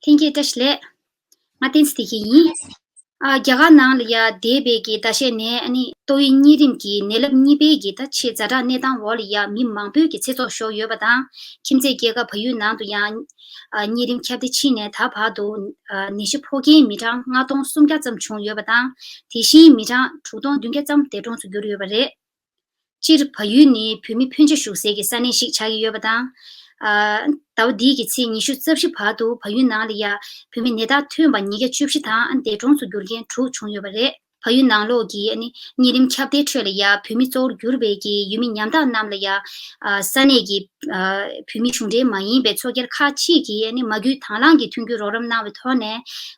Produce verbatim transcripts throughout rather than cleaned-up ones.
ལྷན་རྒྱས་བཀྲ་ཤིས་བདེ་ལེགས། ང་བསྟན་འཛིན་བདེ་སྐྱིད་ཡིན། ཨ། རྒྱ་གར་ནང་ལ་ཡ་འདས་པའི་གི་ཟླ་ཤས་ནས་ཨ་ནི་ཏོག་དབྱིབས་གཉན་རིམས་ཀྱི་ནད་རླབས་གཉིས་པའི་གི་ད་ཆེས་ཛ་དྲག་གནས་སྟངས་འོག་ལ་ཡ་མི་མང་པོའི་གི་ཚེ་སྲོག་ཤོར་ཡོད་པ་དང་། ཁྱིམ་མཚེས་རྒྱལ་ཁབ་བལ་ཡུལ་ནང་དུ་ཡང་ཨ་གཉན་རིམས་ཁྱབ་གདལ་ཕྱིན་ནས་ད་བར་དུ་ཨ་ནད་གཞི་ཕོག་མཁན་མི་གྲངས་ལྔ་སྟོང་སུམ་བརྒྱ་ཙམ་བྱུང་ཡོད་པ་དང་། དེ་བཞིན་མི་གྲངས་དྲུག་སྟོང་བདུན་བརྒྱ་ཙམ་འདས་གྲོངས་སུ་གྱུར་ཡོད་པ་རེད། སྤྱིར་བལ་ཡུལ་ནི་བོད་མི་ཕོན་ཆེ་བཞུགས་སའི་གི་ས་གནས་ཤིག་ཆགས་ཀྱི་ཡོད་པ་དང་། ཨ། ཟླ་བ་འདིའི་གི་ཚེས་ཉི་ཤུ་རྩ་བཞི་བར་དུ་བལ་ཡུལ་ནང་ལ་ཡ་བོད་མི་ནད་རྟགས་ཐོན་པ་ཉིས་བརྒྱ་བཅུ་བཞི་དང་འདས་གྲོངས་སུ་གྱུར་མཁན་དྲུག་བྱུང་ཡོད་པ་རེད། བལ་ཡུལ་ནང་ལོགས་ཀྱི་ཨ་ནི་གཉན་རིམས་ཁྱབ་གདལ་ཁྲོད་ལ་ཡ་བོད་མི་གཙོ་བོར་གྱུར་པའི་གི་ཡུལ་མི་ཉམ་ཐག་རྣམས་ལ་ཡ་ཨ་ས་གནས་ཀྱི་ཨ་བོད་མི་གཞུང་འབྲེལ་མ་ཡིན་པའི་ཚོགས་སྒེར་ཁག་ཅིག་གིས་ཨ་ནི་མ་དངུལ་དང་བླངས་ཀྱི་མཐུན་འགྱུར་རོགས་རམ་གནང་བའི་ཐོག་ནས་ཨ་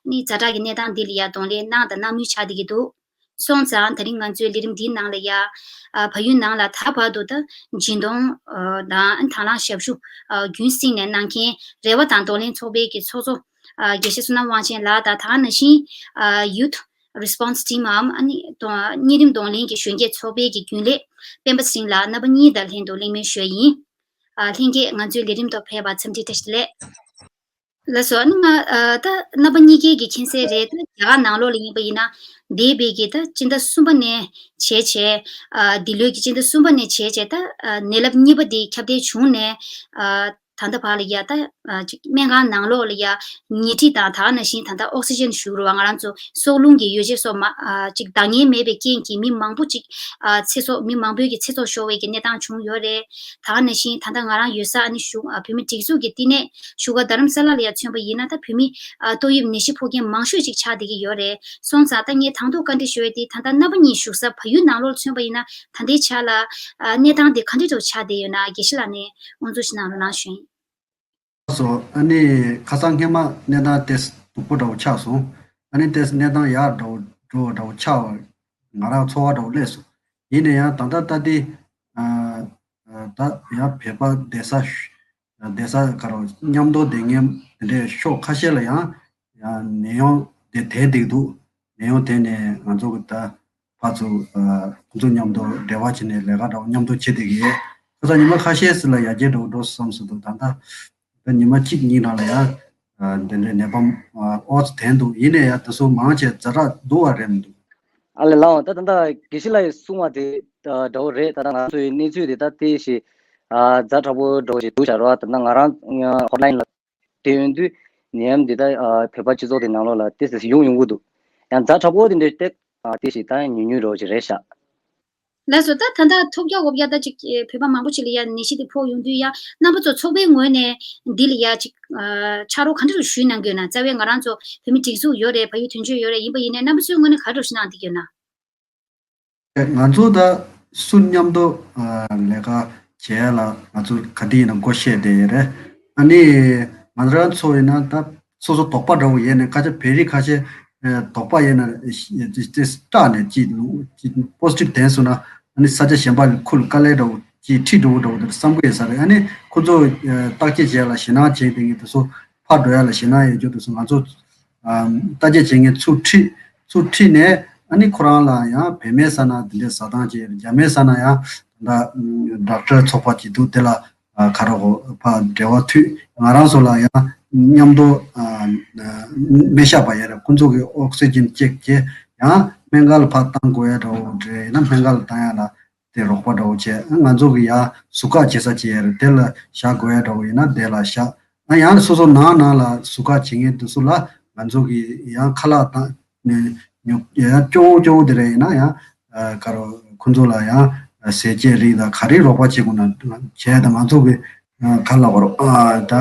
ནི་ཛ་དྲག་གི་གནས་སྟངས་འདི་ལ་ཡ་གདོང་ལེན་གནང་དང་གནང་མུས་ཆགས་བསྡད་ཀྱི་འདུག་སོང་ཙང་། ད་རིང་ང་ཚོའི་ལས་རིམ་འདིའི་ནང་ལ་ཡ། ཨ། བལ་ཡུལ་ནང་ལ་ད་བར་དུ་ད་སྦྱིན་གཏོང་། ཨ། དང་དང་བླངས་ཞབས་ཞུ། ཨ། རྒྱུན་བསྲིངས་ནས་གནང་མཁན་རེ་བ་དང་གདོང་ལེན་ཚོགས་པའི་གི་ཚོགས་གཙོ། ཨ། དགེ་བཤེས་བསོད་ནམས་དབང་ཆེན་ལགས་དང་། དེ་ག་ནང་བཞིན། ཨ། Youth Response Team འམ། ཨ་ནི་གདོང་། གཉན་རིམས་གདོང་ལེན་གྱི་གཞོན་སྐྱེས་ཚོགས་པའི་གི་རྒྱུན་ལས་སྤེན་པ་ཚེ་རིང་ལགས། རྣམ་པ་གཉིས་དང་ལྷན་དུ་གླེང་མོལ་ཞུ་ཡ་ཡིན། ཨ། ལྷན་རྒྱས་ང་ཚོའི་ལས་རིམ་ཐོག་ཕེབས་པར་འཚམས་འདྲི་བཀྲ་ཤིས་བདེ་ལེགས། ལགས་སོ། ཨ་ནི་ང་། ཨ། ད་རྣམ་པ་གཉིས་ཀའི་གི་མཁྱེན་གསལ་རེད། ད་རྒྱ་གར་ནང་ལོགས་ལ་ཡིན་པ་ཡིན་ན། འདས་པའི་གི་ད་སྤྱི་ཟླ་གསུམ་པ་ནས་བྱས་བྱས། ཨ། འདི་ལོའི་གི་སྤྱི་ཟླ་གསུམ་པ་ནས་བྱས་བྱས་ད། ཨ། ནད་རླབས་གཉིས་པ་འདི་ཁྱབ་གདལ་བྱུང་ནས། ཨ། ད་ལྟ་བར་ལ་ཡ་ད། ཨ། ཅིག་སྨན་ཁང་ནང་ལོགས་ལ་ཡ་ཉལ་ཁྲི་དང་། དེ་ག་ནང་བཞིན་ད་ལྟ་ཨོག་སི་ཇན་ཞུ་རུ་བ་ང་རང་ཚོ་སྲོག་རླུང་གི་ཡོ་བྱད་སོགས་མ། ཨ། ཅིག་འདང་ངེས་མེད་པའི་རྐྱེན་གྱིས་མི་མང་པོ་ཅིག་ཨ། ཚེ་སྲོག་མི་མང་པོའི་གི་ཚེ་སྲོག་ཤོར་བའི་གི་གནས་སྟངས་བྱུང་ཡོད་རེད། དེ་ག་ནང་བཞིན་ད་ལྟ་ང་རང་ཡོད་ས་ཨ་ནི་བཞུགས། ཨ། བོད་མི་སྒྲིག་འཛུགས་ཀྱི་བསྟི་གནས་བཞུགས་སྒར་རྡ་རམ་ས་ལ་ལ་ཡ་མཚོན་པ་ཡིན་ན། ད་བོད་མི། ཨ། ཏོག་དབྱིབས་ནད་གཞི་ཕོག་མཁན་མང་ཤོས་ཅིག་ཆགས་བསྡད་ཀྱི་ཡོད་རེད། སོང་ཙང་ད་ངས་དང་ཐོག་བཀའ་འདྲི་ཞུ་ཡ་དེ། ད་ལྟ་རྣམ་པ་གཉིས་བཞུགས་ས་བལ་ཡུལ་ནང་ལོགས་ལ་མཚོན་པ་ཡིན་ན། ད་ལྟའི་ཆ་ལ། ཨ། གནས་སྟངས་དེ་ག་འདྲ་ཅིག་ཆགས་བསྡད་ཡོད་ན། དགེ་བཤེས་ལགས་ནས་དབུ་འཛུགས་ཤིག་གནང་རོགས་གནང་ཞུ་ཡིན། སོ། ཨ་ནི་ཁ་སང་སྔས་མ་གནས་སྟངས་དེ་སྡུག་པོ་འདྲ་བོ་ཆགས་སོང་། ཨ་ནི་དེ་གནས་སྟངས་ཡར་འགྲོ་འགྲོ་འདྲ་བོ་ཆགས་པ། ང་རང་ཚོར་བ་འདྲ་བོ་སླེབས་སོང་། ཡིན་ན་ཡང་ད་ལྟ་ལྟ་དེ། ཨ། ཨ། ད་ཡང་བོད་པ་བསྡད་ས། བསྡད་ས་ག་རེ་མཉམ་དུ་བསྡད་མཁན་དེ་འདྲའི་ཕྱོགས་ཁ་ཤས་ལ་ཡང་ཡང་ནད་ཡམས་དེ་དེད་བསྡད་འདུག་ནད་ཡམས་དེད་ནས་ང་ཚོ་གི་ད་ཕར་ཚུར། ཨ། ཁོང་ཚོ་མཉམ་དུ་འབྲེལ་བ་བྱས་ནས་ལས་ཀ་འདྲ་བོ་མཉམ་དུ་བྱེད་བསྡད་ཀྱི་ཡོད། ཁ་སང་ཉི་མ་ཁ་ཤས་ཤིག་ལ་ཡར་རྒྱས་འགྲོ་འགྲོ་བསམ་སོང་འདུག་ད་ལྟ་ད་ཉི་མ་གཅིག་གཉིས་ནང་ལ་ཡང་། ཨ། དེ་འདྲའི་ནད་པ། ཨ། ཨོ་ཙི་དེད་འདུག་ཡིན་ན་ཡང་དེ་ཚོ་མང་ཆེ་ཛ་དྲག་འདུག་པ་རེད་མི་འདུག་ཨ་ལས། ལགས་འོང་། ད་ད་ལྟ་དགེ་བཤེས་ལགས་ཀྱིས་གསུངས་པ་དེ་འདྲ་བོ་རེད། ད་ལྟ་ང་ཚོའི་གནས་ཚུལ་དེ་ད་དེ་ཞིག་ཨ། ཛ་དྲག་པོ་འདྲ་བོ་ཞིག་འདུག་བྱ་རོགས། ད་ལྟ་ང་རང་ཧོ་ཊི་ལ་ཡིན་ལ་བལྟས་ཡོང་དུས། ནད་ཡམས་འདི་ད། ཨ། བོད་པ་སྤྱི་ཚོགས་དེ་ནང་ལོགས་ལ་ཏོག་ཙམ་ཡོང་ཡོང་གི་འདུག་ཡང་ཛ་དྲག་པོ་དེ་འདྲ་དེ། ཨ། དེ་ཞིག་ད་ཉུང་ཉུང་འདྲ་བོ་ཞིག་རེད་ཤག་ལགས་སོ། ད་ད་ལྟ་ཐོལ་རྒྱག་འོ་རྒྱག་ད་ཅིག་བོད་པ་མང་པོ་ཅིག་ལ་ཡ་ནད་གཞི་དེ་ཕོག་ཡོང་དུས། ཡ་རྣམ་པ་ཚོ་ཚོགས་པའི་ངོས་ནས་འདི་ལ་ཡ་ཅིག་ཨ། ཕྱག་རོགས་ག་འདྲ་ཞིག་ཞུས་གནང་གི་ཡོད་ན། རྩ་བའི་ང་རང་ཚོ་བོད་མི་སྒྲིག་འཛུགས་ཡོད་རེད། བལ་ཡུལ་དོན་གཅོད་ཡོད་རེད། ཡིན་པ་ཡིན་ནའི་རྣམ་པ་ཚོའི་ངོས་ནས་ག་འདྲ་ཞིག་གནང་བསྡད་ཀྱི་ཡོད་ན། ང་ཚོ་ད་སུ་མཉམ་དུ། ཨ། ལས་ཀ་བྱེད་ཡ་ལ་ང་ཚོ་ག་དུས་ཡིན་ན་སྒོ་ཕྱེ་བསྡད་ཡོད་རེད། ཨ་ནི་ང་རང་ཚོ་ཡིན་ན་ད་སོ་སོ་དོགས་པ་འདྲ་བོ་ཡོད་ནའི། ཁ་ཤས་བོད་རིགས་ཁ་ཤས། ཨ། དོགས་པ་ཡོད་ན་དེ་སྐྲག་ནས་ཅིག་ཅིག་པོ་སི་ཊིབ་བསྟན་སོང་ན། ཨ་ནི་ས་ཆ་གཞན་པ་ལ་ཁུལ་དཀའ་ལས་འདྲ་བོ་ཅིག་འཁྲིད་འགྲོ་གི་འདྲ་བོ་དེ་བསམ་གྱི་ཡོད་ས་རེད། ཨ་ནི་ཁོ་ཚོ། ཨ། བརྟག་དཔྱད་བྱེད་ཡ་ལ་ཞེད་སྣང་བྱེད་མཁན་དེ་ཚོ་ཕར་འགྲོ་ཡ་ལ་ཞེད་སྣང་ཡོད་རྒྱུ་དེ་ཚོ་ང་ཚོ། ཨ། བརྟག་དཔྱད་བྱེད་མཁན་ཚུར་ཁྲིད། ཚུར་ཁྲིད་ནས་ཨ་ནི་ཁོ་རང་ལ་ཡང་བོད་སྨན་ཟ་ན་དེ་འདྲའི་ཟ་སྟངས་ཅིག་ཡོད་རེད། རྒྱ་སྨན་ཟ་ན་ཡང་ད་ཌོག་ཊར་ཚོགས་པ་ཅིག་འདུག་དེ་ལ། ཨ། ག་རེ་གོ་ཕར་འབྲེལ་བ་མཐུད། ང་རང་ཚོ་ལ་ཡང་མཉམ་དུ། ཨ། སྨན་ཞབས་པ་ཡོད་རེད། ཁོང་ཚོ་གིས་ཨོག་སི་ཇན་ཅེག་བྱས། ཡང་སྨན་ཁང་ལ་ཕར་བཏང་དགོས་ཡ་འདྲ་བོ་རེད་ན། སྨན་ཁང་ལ་བཏང་ཡ་ལ་དེ་རོགས་པ་འདྲ་བོ་བྱས། ང་ཚོ་གི་ཡ་ཟུར་བཀག་བྱེད་ས་ཅིག་ཡོད་རེད། དེ་ལ་བཞག་དགོས་ཡ་འདྲ་བོ་ཡིན་ན་དེ་ལ་བཞག་ཨ། ཡང་སོ་སོ་ནང་ནང་ལ་ཟུར་བཀག་བྱེད་མཁན་དེ་ཚོ་ལ་ང་ཚོ་གི་ཡང་ཁ་ལག་དང་ནས་ཉོ་ཡ་སྐྱོ་བོ་སྐྱོ་བོ་དེ་འདྲ་ཡིན་ན་ཡང་། ཨ། ག་རེ། ཁོ་ཚོ་ལ་ཡང་ཟས་བཅད་རིགས་དང་ག་རེ་རོགས་པ་བྱེད་དགོས་ན་བྱས། ད་ང་ཚོ་གི། ཨ། ག་ལབ་དགོས་རེད། ཨ། ད་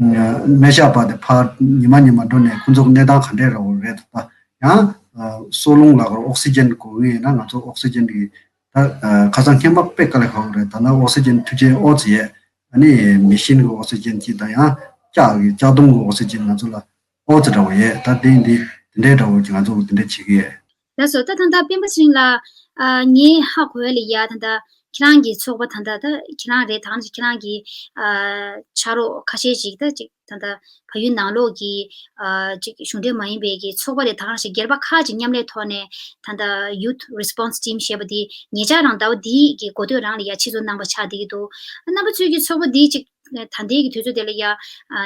སྨན་ཞབས་པ་དེ་ཕར་ཉི་མ་ཉི་མ་འགྲོ་ནས་ཁོ་ཚོ་གི་གནས་སྟངས་ག་འདྲས་རེད་པ་རེད། ད་ཡང་། ཨ། སྲོག་རླུང་ལབ་དགོས་རེད། ཨོག་སི་ཇན་དགོས་ངེས་ཡིན་ན་ང་ཚོ་ཨོག་སི་ཇན་གི། ད། ཨ། ཁ་སང་ཁྱེད་མ་དཔེ་དཀའ་ལས་ཁག་པོ་རེད། ད་ལྟ་ཨོག་སི་ཇན་མཐུད་ཆས་ཨོ་ཙི་ཡོད། ཨ་ནི་མེ་ཤིན་གྱི་ཨོག་སི་ཇན་གཅིག་དང་། ཡང་ལྕགས་ཀྱི་ལྕགས་དུང་གི་ཨོག་སི་ཇན་ང་ཚོ་ལ་ཨོ་ཙི་འདྲ་བོ་ཡོད། ད་དེ་འདི་དེ་འདྲའི་འདྲ་བོ་ཅིག་ང་ཚོ་གི་དེ་འདྲ་བྱེད་ཀྱི་ཡོད། ལགས་སོ། ད་ད་ལྟ་སྤེན་པ་ཚེ་རིང་ལགས། ཨ། ངས་ཧ་གོ་ཡ་ལ་ཡ། ད་ལྟ་ཁྱེད་རང་གི་ཚོགས་པ་ད་ལྟ་ད་ཁྱེད་རང་རེད། ད་ཁྱེད་རང་གི། ཨ། ཕྱག་རོགས་ཁ་ཤས་ཅིག་ད་ཅིག་ད་ལྟ་བལ་ཡུལ་ནང་ལོགས་ཀྱི། ཨ། ཅིག་གཞུང་འབྲེལ་མ་ཡིན་པའི་གི་ཚོགས་པ་རེད། ད་ག་ནང་བཞིན་སྒེར་པ་ཁག་ཅིག་མཉམ་ལས་ཐོག་ནས་ད་ལྟ་Youth Response Team ཞེས་པ་འདི་ཉེ་ཆར་རང་ཟླ་བ་འདིའི་གི་འགོ་སྟོད་རང་ལ་ཡ་ཆེད་འཛུགས་གནང་བ་ཆགས་བསྡད་ཀྱི་འདུག་རྣམ་པ་ཚོའི་གི་ཚོགས་པ་འདི་ཅིག་ ད་ལྟའི་གི་དུས་ཚོད་དེ་ལ་ཡ་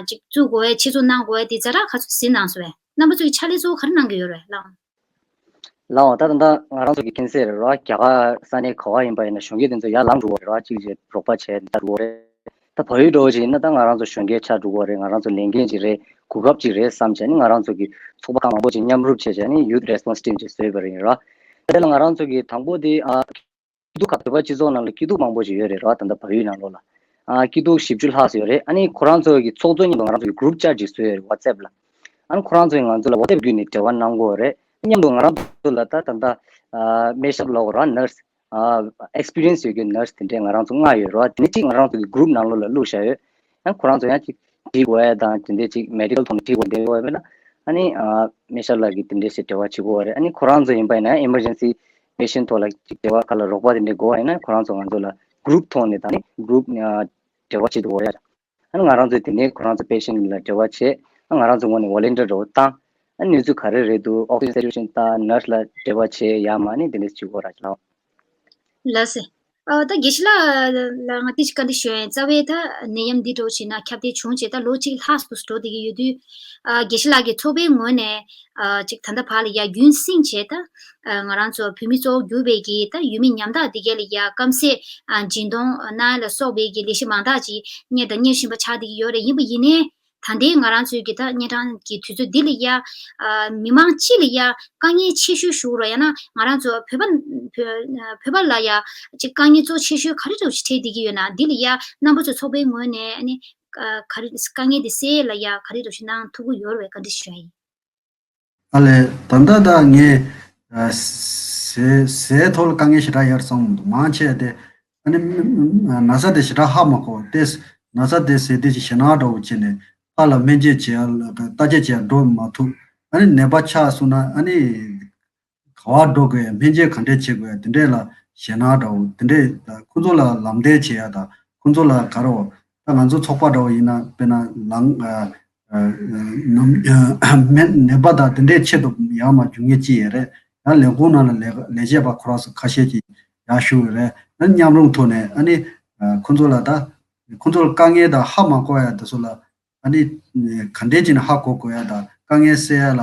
ཅིག་བཙུགས་དགོས་ཡ་ཆེད་འཛུགས་གནང་དགོས་ཡ་དེ་ཛ་དྲག་ག་ཚོད་ཟིན་གནང་སོང་བས། རྣམ་པ་ཚོ་གི་ཕྱག་ལས་གཙོ་བོ་ག་རེ་གནང་གི་ཡོད་རེད་ལགས། ལའོ། ད་ད་ལྟ་ང་རང་ཚོ་གི་མཁྱེན་གསལ་རེད་རོ། རྒྱ་གར་ས་གནས་ག་བ་ཡིན་པ་ཡིན་ན་གཞོན་སྐྱེས་དེ་ཚོ་ཡར་ལངས་འགྲོ་གི་རེད་རོ། གཅིག་བྱས་རོགས་པ་བྱས་ད་འགྲོ་གི་རེད། ད་བལ་ཡུལ་འགྲོ་བ་ཅིག་ཡིན་ན་ད་ང་རང་ཚོ་གཞོན་སྐྱེས་ཆགས་འགྲོ་གི་རེད། ང་རང་ཚོ་ལས་འགན་ཅིག་རེད། གོ་སྐབས་ཅིག་རེད་བསམ་བྱས་ནས་ང་རང་ཚོ་གི་ཚོགས་པ་ཁག་མང་པོ་ཅིག་མཉམ་རུབ་བྱས་བྱས་ནས་youth response team་ཅིག་བཟོས་པ་རེད་རོ། ད་དེ་ལ་ང་རང་ཚོ་གི་དང་པོ་དེ་ཨ། སྐྱིད་སྡུག་ཁག་བོད་པ་སྤྱི་ཚོགས་ནང་ལ་སྐྱིད་སྡུག་མང་པོ་ཞིག་ཡོད་རེད་ར། ད་ལྟ་བལ་ཡུལ་ནང་ལོགས་ལ། ཨ་སྐྱིད་སྡུག་ཞིབ་འཇུག་ལྷག་ཙམ་ཡོད་རེད། ཨ་ནི་ཁོ་རང་ཚོ་གི་ཚོགས་གཙོ་མཉམ་དུ་ང་རང་ཚོ་གི་group chat་ཅིག་བཟོས་ཡོད་རེད་WhatsApp་ལ། ཨ་ནི་ཁོ་རང་ཚོ་ཡིས་ང་ཚོ་ལ་WhatsApp་བརྒྱུད་ནས་འབྲེལ་བ་གནང་གི་ཡོད་རེད། མཉམ་དུ་ང་རང་ཚོ་ལ་ད་ད་ལྟ་ཨ་སྨན་ཞབས་ལབ་དགོས་ར་nurse་ཨ་experience་ཡོད་མཁན་nurse་དེ་འདྲས་ང་རང་ཚོ་ལྔ་ཡོད་རེད་བ། དེ་ནས་གཅིག་ང་རང་ཚོ་གི་group་ནང་ལོགས་ལ་བླུགས་བཞག་ཡོད། ཡང་ཁོ་རང་ཚོ་ཡང་ཅིག་བྲིས་དགོས་ཡ་དང་དེ་འདྲས་ཅིག་medical་ཐོག་ནས་བྲིས་དགོས་འདྲ་ཡོད་པས་ན། ཨ་ནི་ཨ་སྨན་ཞབས་ལགས་ཀྱིས་དེ་འདྲས་ཞིག་འབྲེལ་བ་བྱེད་དགོས་པ་རེད། ཨ་ནི་ཁོ་རང་ཚོ་ཡིན་པ་ཡིན་ན་emergency patient་ཐོག་ལ་ཅིག་འབྲེལ་བ་ག་ལ་རོགས་པ་དེ་འདྲས་དགོས་པ་ཡིན་ན་ཁོ་རང་ཚོ་ང་ཚོ་ལ་group་ཐོག་ནས་དང་ནི་group་ཨ་འབྲེལ་བ་བྱེད་དགོས་རེད། ཨ་ནི་ང་རང་ཚོས་དེ་ནས་ཁོ་རང་ཚོ་patient་ལ་འབྲེལ་བ་བྱེད། ཨ་ང་རང་ཚོ་ངོས་ནས་volunteer་འདྲ་བོ་བཏང་། ཨ་ནི་གནས་ཚུལ་ག་རེ་རེད་འདུག oxygen saturation་ལྟ་nurse་ལ་འབྲེལ་བ་བྱེད་ཡ་མ་ནི་དེ་འདྲས་བྱེད་དགོས་ར་ཅིག་ལ། ལགས་སེ། ཨ་ད་དགེ་བཤེས་ལགས་ལ་ང་ཏི་ཅིག་བཀའ་འདྲི་ཞུ་ཡ་ཡིན། རྩ་བའི་ད་ནད་ཡམས་འདི་འདྲ་བོ་ཞིག་ན་ཁྱབ་གདལ་བྱུང་རྗེས་ད་ལོ་གཅིག་ལྷག་ཏུ་འགྲོ་བསྡད་ཀྱི་ཡོད་དུས། ཨ་དགེ་བཤེས་ལགས་ཀྱི་ཚོགས་པའི་ངོས་ནས་ཨ་ཅིག་ད་ལྟ་བར་ལ་ཡ་རྒྱུན་བསྲིངས་བྱས་ད་ཨ་ང་རང་ཚོ་བོད་མི་གཙོ་བོ་གྱུར་པའི་གི་ད་ཡུལ་མི་ཉམ་ཐག་འདི་གས་ལ་ཡ་སྐམ་ཟས་ཨ་སྦྱིན་གཏོང་གནང་ཡ་ལ་སོགས་པའི་གི་ལས་གཞི་མང་དག་ཅིག་གཉེར་དང་གཉེར་བཞིན་པ་ཆགས་བསྡད་ཀྱི་ཡོད་རེད། ཡིན་པ་ཡིན་ནའི། ད་ལྟའི་ང་རང་ཚོའི་གི་ད་གཉན་འཕྲང་གི་དུས་ཚོད་འདི་ལ་ཡ། ཨ་མི་མང་སྤྱི་ལ་ཡ་དཀའ་ངལ་ཆེ་ཤོས་ཞུ་རོགས་ཡང་ན་ང་རང་ཚོ་བོད་པ་བོད་བོད་པ་ལ་ཡ་ཅིག་དཀའ་ངལ་གཙོ་ཆེ་ཤོས་ག་རེ་འདྲ་བོ་ཞིག་འཕྲད་བསྡད་ཀྱི་ཡོད་ན་འདི་ལ་ཡ་རྣམ་པ་ཚོ་ཚོགས་པའི་ངོས་ནས་ཨ་ནི་ཨ་ག་རེ་དཀའ་ངལ་འདི་སེལ་ལ་ཡ་ག་རེ་འདྲ་བོ་ཞིག་གནང་ཐུབ་ཀྱི་ཡོད་རེད་བས་བཀའ་འདྲི་ཞུ་ཡ་ཡིན། ཨ་ལས་ད་ལྟ་ད་ངས་ཨ་ཟས་ཟས་ཐོག་ལ་དཀའ་ངལ་ཞེ་དྲག་ཡོད་བསམ་མི་འདུག་མང་ཆེ་དེ་ཨ་ནི་ན་ཚ་དེ་ཞེ་དྲག་ཧ་མ་གོ་སྟེ། ན་ཚ་དེ་ཟས་དེ་ཞེ་ཞེ་ན་འདྲ་བོ་བྱས་ནས་ཕར་ལ་སྨན་བཅོས་བྱེད་ཡ་ལ་བརྟག་དཔྱད་བྱེད་ཡ་འགྲོ་མ་ཐུབ། ཨ་ནི་ནད་པ་ཆགས་སོང་ན་ཨ་ནི་ག་བ་འགྲོ་དགོས་ཡ་སྨན་བཅོས་ག་འདྲས་བྱེད་དགོས་ཡ་དེ་འདྲས་ལ་ཞེ་ན་འདྲ་བོ་དེ་འདྲས་ཁོ་ཚོ་ལ་ལམ་སྟོན་བྱེད་ཡ་དང་ཁོ་ཚོ་ལ་ག་རེ་བ་ད་ང་ཚོ་ཚོགས་པ་འདྲ་བོ་ཡིན་ན་དཔེར་ན་ལང་ཨ་ནམ་ནད་ནད་པ་དང་དེ་འདྲའི་ཆེད་དུ་ཡར་མར་རྒྱུག་མཁན་ཅིག་ཡོད་རེད། ཡང་ལས་ཁུངས་ནང་ལ་ལས་ལས་བྱེད་པ་ཁོ་རང་ཚོ་ཁ་ཤས་ཀྱིས་ཡར་ཞུ་ཡོད་རེད། ཨ་ནི་མཉམ་རུབ་ཐོག་ནས་ཨ་ནི་ཁོ་ཚོ་ལ་ད་ཁོ་ཚོ་ལ་དཀའ་ངལ་དང་ཧ་མ་གོ་ཡ་དེ་ཚོ་ལ་ཨ་ནི་ག་འདྲས་ཅིག་ནས་ཧ་གོ་དགོས་ཡ་དང་དཀའ་ངལ་སེལ་ཡ་ལ་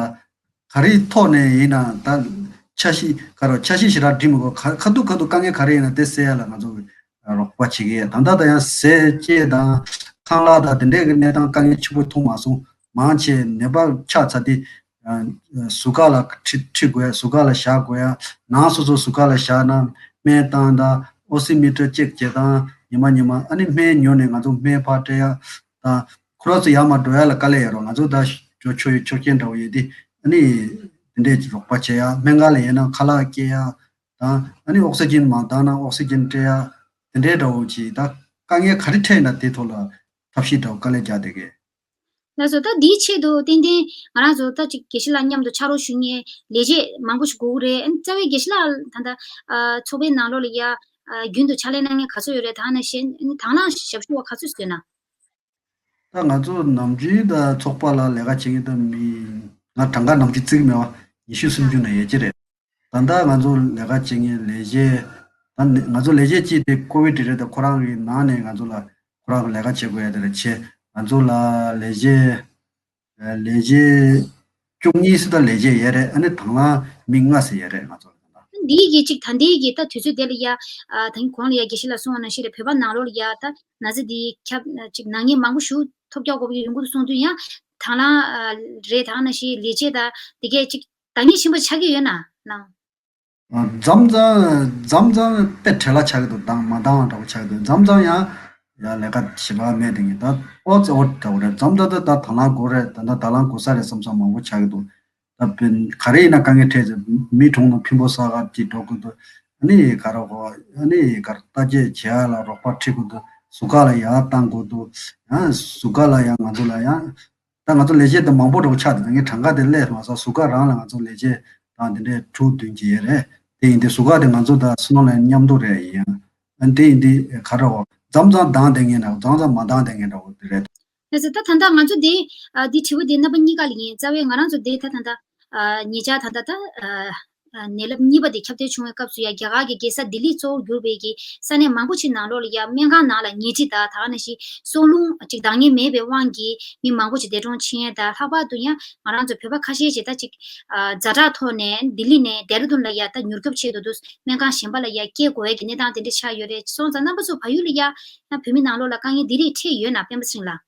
ག་རེའི་ཐོག་ནས་ཡིན་ན་ད་འཆར་གཞི་ག་རེ་འཆར་གཞི་ཞེ་དྲག་སྒྲིག་མི་དགོས། ཁ་ཁ་ཐུག་ཁ་ཐུག་དཀའ་ངལ་ག་རེ་ཡིན་ན་དེ་སེལ་ཡ་ལ་ང་ཚོ་རོགས་པ་བྱེད་ཀྱི་ཡོད། ད་ལྟ་ད་ཡང་ཟས་བཅད་དང་ཁང་གླ་དང་དེ་འདྲས་ཀྱི་གནས་སྟངས་དཀའ་ངལ་ཆེན་པོ་མཐོང་མ་སོང་། མང་ཆེ་ནད་པ་ཆགས་ཚར་དུས་ཨ་ཟུར་བཀག་ལ་ཁྲིད་ཁྲིད་དགོས་ཡ། ཟུར་བཀག་ལ་བཞག་དགོས་ཡ། ནང་སོ་སོ་ཟུར་བཀག་ལ་བཞག་ན་སྨན་བཏང་དང་ཨོག་སི་མི་ཊར་ཅེག་བྱེད་དང་ཉི་མ་ཉི་མ་ཨ་ནི་སྨན་ཉོ་ནས་ང་ཚོ་སྨན་ཕར་སྤྲད་ཡ་དང་ཁོ་རང་ཚོ་ཡར་མར་འགྲོ་ཡ་ལ་དཀའ་ལས་ཡོད་རེད། ང་ཚོ་ད་ཇོ་ཆོས་ཆོས་རྒྱལ་འདྲ་བོ་ཡོད་དུས་ཨ་ནི་དེ་འདྲས་ཀྱི་རོགས་པ་བྱེད་ཡ། སྨན་ཁང་ལ་ཡིན་ན་ཁ་ལག་སྐྱེལ་ཡ་དང་ཨ་ནི་ཨོག་སི་ཇན་མ་འདང་ན་ཨོག་སི་ཇན་སྤྲད་ཡ། དེ་འདྲའི་འདྲ་བོ་ཅིག་ད་དཀའ་ངལ་ག་རེ་འཕྲད་ན་དེ་ཐོག་ལ་ཐབས་ཤེས་འདྲ་བོ་དཀའ་ལས་རྒྱག་བསྡད་གི། ལགས་སོ། ད་འདིའི་ཆེད་དུ་ཏན་ཏན་ང་རང་ཚོ་ད་ཅིག་དགེ་བཤེས་ལགས་མཉམ་དུ་ཕྱག་རོགས་ཞུ་མཁན་ལས་བྱེད་མང་པོ་ཞིག་དགོས་ཀྱི་རེད། ཨ་ནི་རྩ་བའི་དགེ་བཤེས་ལགས་ད་ལྟ་ཨ་ཚོགས་པའི་ནང་ལོགས་ལ་ཡ་ཨ་རྒྱུན་དུ་ཕྱག་ལས་གནང་མཁན་ག་ཚོད་ཡོད་རེད། དང་ནང་བཞིན་ཨ་ནི་དང་བླངས་ཞབས་ཞུ་བ་ག་ཚོད་བཟོས་ན། ད་ང་ཚོ་ནམ་རྒྱུན་ད་ཚོགས་པ་ལ་ལས་ཀ་བྱེད་མཁན་ད་མི་ང་གྲངས་ཀ་ནམ་རྒྱུན་བརྩི་གི་མེད་པ་ཉི་ཤུ་སུམ་ཅུ་ན་ཡོད་ཀྱི་རེད། ད་ལྟ་ང་ཚོ་ལས་ཀ་བྱེད་མཁན་ལས་བྱེད་ད་ནི་ང་ཚོ་ལས་བྱེད་གཅིག་དེ་ཀོ་བིད་དེ་རེད། ད་ཁོ་རང་གི་ནང་ནས་ང་ཚོ་ལ་ཁོ་རང་གི་ལས་ཀ་བྱེད་དགོས་ཡ་དེ་རེད། བྱེད་ང་ཚོ་ལ་ལས་བྱེད་ལས་བྱེད་བཅུ་གཉིས་ཙམ་ད་ལས་བྱེད་ཡོད་རེད། ཨ་ནི་དང་བླངས་མི་ལྔ་ཙམ་ཡོད་རེད་ང་ཚོ་ལ་ད་ལྟ། འདིའི་གི་ཅིག་ད་ལྟའི་གི་ད་དུས་ཚོད་དེ་ལ་ཡ་ཨ་ད་གོང་ལ་ཡ་དགེ་བཤེས་ལགས་གསུངས་པ་ནང་བཞིན་རེད། བོད་པ་ནང་ལོགས་ལ་ཡ་ད་ན་ཚ་འདི་ཁྱབ་ཅིག་ན་མཁན་མང་པོ་ཞིག་ཐོལ་རྒྱག་དགོས་པ་ཡོང་གི་འདུག་གསུངས་དུས་ཡང་དང་བླངས་ཨ་རེད། དང་ནང་བཞིན་ལས་བྱེད་ད་དེ་གས་ཅིག་འདང་ངེས་ཆེན་པོ་ཆགས་ཀྱི་ཡོད་ན་ནང་། ཨ་མཚམས་མཚམས་མཚམས་མཚམས་དཔེ་བྲེལ་བ་ཆགས་ཀྱི་འདུག་དང་མ་འདང་བ་འདྲ་བོ་ཆགས་ཀྱི་འདུག་མཚམས་མཚམས་ཡང་ཡང་ལས་ཀ་ཞེ་དྲག་མེད་དེ་ངས་ད་ཨོ་ཙི་ཨོ་འདྲ་བོ་རེད། མཚམས་མཚམས་ད་ད་དང་བླངས་དགོས་རེད། ད་ད་དང་བླངས་དགོས་ས་རེད་བསམ་བསམ་མང་པོ་ཆགས་ཀྱི་འདུག་ད་དཔེ་ག་རེ་ཡིན་ན་དཀའ་ངལ་འཕྲད་ཚེ་མི་གྲོངས་ན་ཕུང་པོ་གསར་པ་ཅིག་འགྲོ་དགོས་འདུག་ཨ་ནི་ག་རེ་གོ་ཨ་ནི་ག་རེ་བརྟག་དཔྱད་བྱེད་ཡ་ལ་རོགས་པ་ཁྲིད་དགོས་འདུག་ཟུར་བཀག་ལ་ཡར་བཏང་དགོས་འདུག་ཡང་ཟུར་བཀག་ལ་ཡང་ང་ཚོ་ལ་ཡང་། ད་ང་ཚོ་ལས་བྱེད་དེ་མང་པོ་འདྲ་བོ་ཆགས་འདུག་ངས་གྲངས་ཀ་དེ་སླེབས་མ་སོང་། ཟུར་བཀག་རང་ལ་ང་ཚོ་ལས་བྱེད་དང་དེ་འདྲའི་དྲུག་བདུན་ཅིག་ཡོད་རེད། དེ་ཡིན་དུས་ཟུར་བཀག་དེ་ང་ཚོ་ད་སུ་ནོ་ལ་མཉམ་དུ་རེད་ཡིན། ཨ་དེ་ཡིན་དུས་ག་རེ་བ་མཚམས་མཚམས་འདང་བསྡད་མཁན་འདྲ་བོ་མཚམས་མཚམས་མ་འདང་བསྡད་མཁན་འདྲ་བོ་དེ་རེད། ལགས་སོ། ད་ད་ལྟ་ང་ཚོ་དེ་ཨ་དེ་དྲི་བ་དེ་རྣམ་པ་གཉིས་ཀ་ལ་ཡིན། རྩ་བའི་ང་རང་ཚོ་དེ་ད་ད་ལྟ་ཨ་ཉེ་ཆར་ད་ད་ད་ཨ་ ཨ་ནད་རླབས་གཉིས་པ་དེ་ཁྱབ་གདལ་བྱུང་བའི་སྐབས་སུ་ཡང་རྒྱ་གར་གྱི་རྒྱལ་ས་ལྡི་ལི་གཙོ་བོར་གྱུར་པའི་གི་ས་གནས་མང་པོ་ཅིག་ནང་ལོགས་ལ་ཡང་སྨན་ཁང་ནང་ལ་ཉལ་ཁྲི་དང་ད་ག་ནང་བཞིན་སྲོག་རླུང་ཅིག་འདང་ངེས་མེད་པའི་དབང་གིས་མི་མང་པོ་ཅིག་འདས་གྲོངས་ཕྱིན་ཡས་དང་། ལྷག་པར་དུ་ཡང་ང་རང་ཚོ་བོད་པ་ཁ་ཤས་ཅིག་ད་ཅིག་ཨ་ཛ་དྲག་ཐོག་ནས་ལྡི་ལི་ནས་ལྡེ་ར་ལྡུན་ལ་ཡང་ད་མྱུར་སྐྱོབ་ཆེད་དུ་དུ་སྨན་ཁང་གཞན་པ་ལ་ཡང་སྐྱེལ་དགོས་ཡས་ཀྱི་གནས་སྟངས་དེ་འདྲ་ཆགས་ཡོད་རེད། སོང་ཙང་རྣམ་པ་ཚོ་བལ་ཡུལ་ལ་ཡང་ཡང་བོད་མི་ནང་ལོགས་ལ་དཀའ་ངལ་འདི་རིགས་འཕྲད་ཡོད་ན། སྤེན་པ་ཚེ་རིང་ལགས།